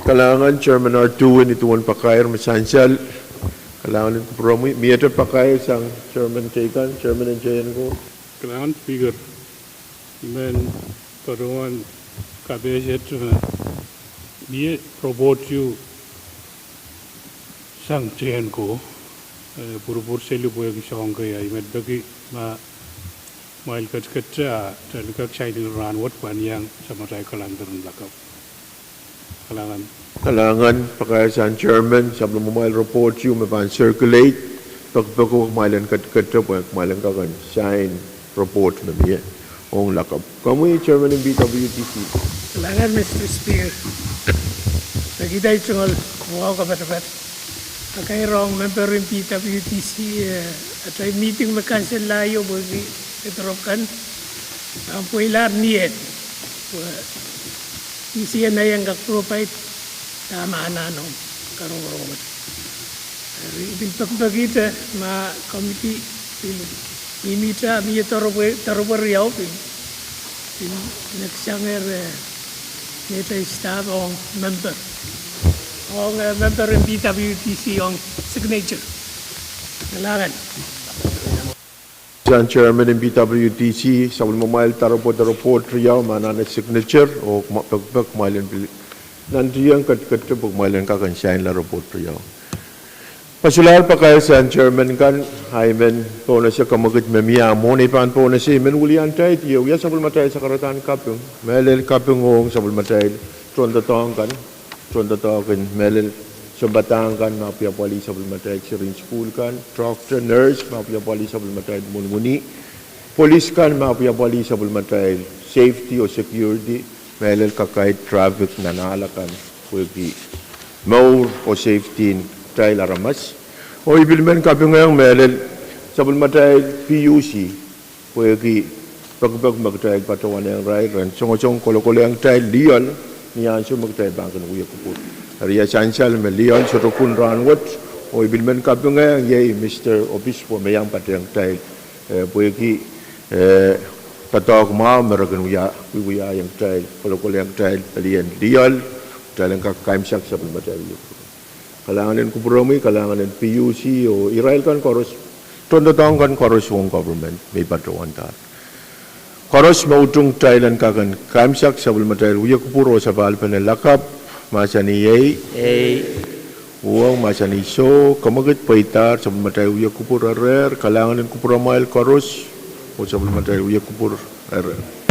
Kalahngan Chairman Artuwin, ih duwen pakair me sansal. Kalahngan en kupwuromwi. Miete pakair sang Chairman teikan, Chairman en T N ko. Kalahngan Speaker. I men patohwan kapehse me mie report ieu sang T N ko, eh, pwurpwur seli pwehki soahng kei, I men peki ma kumwail ketikete a kitail kak sain en rahnwet pwehn iang samatail calendar en lakapw. Kalahngan. Kalahngan, pakair sang Chairman, sapwellimamwail report ieu me pahn circulate, pekipek kumwail en ketikete pwe kumwail en kak en sain report me mie ong lakapw. Komwi Chairman en P W T C. Kalahngan Mister Speaker. Pekihda ei tungoal wahu kapatapat. Pakair ong member en P W T C, eh, atail mihting me kansel laio pwehki kedirepw kan, ah, pweilahr ni en, pwe I C N I en kak provide dahme anahne ong karongorong wet. Eri I pil pekipekihte ma komiti pil mihmihte, mie doaropwe, doaropwe riau pil, pil neksang ere, eh, neitail staff ong member, ong, eh, member en P W T C ong signature. Kalahngan. Sang Chairman en P W T C, sapwellimamwail doaropwe, doaropwe riau me anahne signature, oh ma-, pekipek kumwail en pil nantihong ketikete pwe kumwail en kak en sain la report riau. Pwe solahr pakair sang Chairman kan, I men pohnese kamwekid me mie a mwohn ei pahn pohnese, I men wiliandi ie wia sapwellimatail sakaradahn kaping, mehlel kaping ong sapwellimatail tohndoadoahk kan, tohndoadoahk en mehlel sounpadahk kan me apwapwalih sapwellimatail seri en sukuhl kan, doctor, nurse me apwapwalih sapwellimatail mwohn wini, police kan me apwapwalih sapwellimatail safety oh security, mehlel kakaid traffic nan ahl akan pwehki mour oh safety en kitail aramas. Oh I pil men kapingehng mehlel sapwellimatail P U C, pwehki pekipek me kitail patohwanehng irail ren songosong kolokolehng kitail lioal ni ansou me kitail pahn kin wia kupwur. Eri e sansal me lioal sohte kun rahnwet, oh I pil men kapingehng iei Mister Obispo me iang patehng kitail, eh, pwehki, eh, doadoahk mwahu me re kin wia, wia, wiahiong kitail, kolokolehng kitail pelien lioal, kitail en kak kaimwisekala sapwellimatail wia kupwur. Kalahngan en kupwuromwi, kalahngan en P U C oh irail kan koaros, tohndoadoahk kan koaros ong government me I patohwandahr. Koaros me utung kitail en kak en kaimwisekda sapwellimatail wiekupwur oh sapahl pene lakapw, mahsanih ei. Ei. Uhwong, mahsanih soh. Kemwekid pweidahr, sapwellimatail wiekupwur erehr. Kalahngan en kupwuramwail koaros, oh sapwellimatail wiekupwur erehr.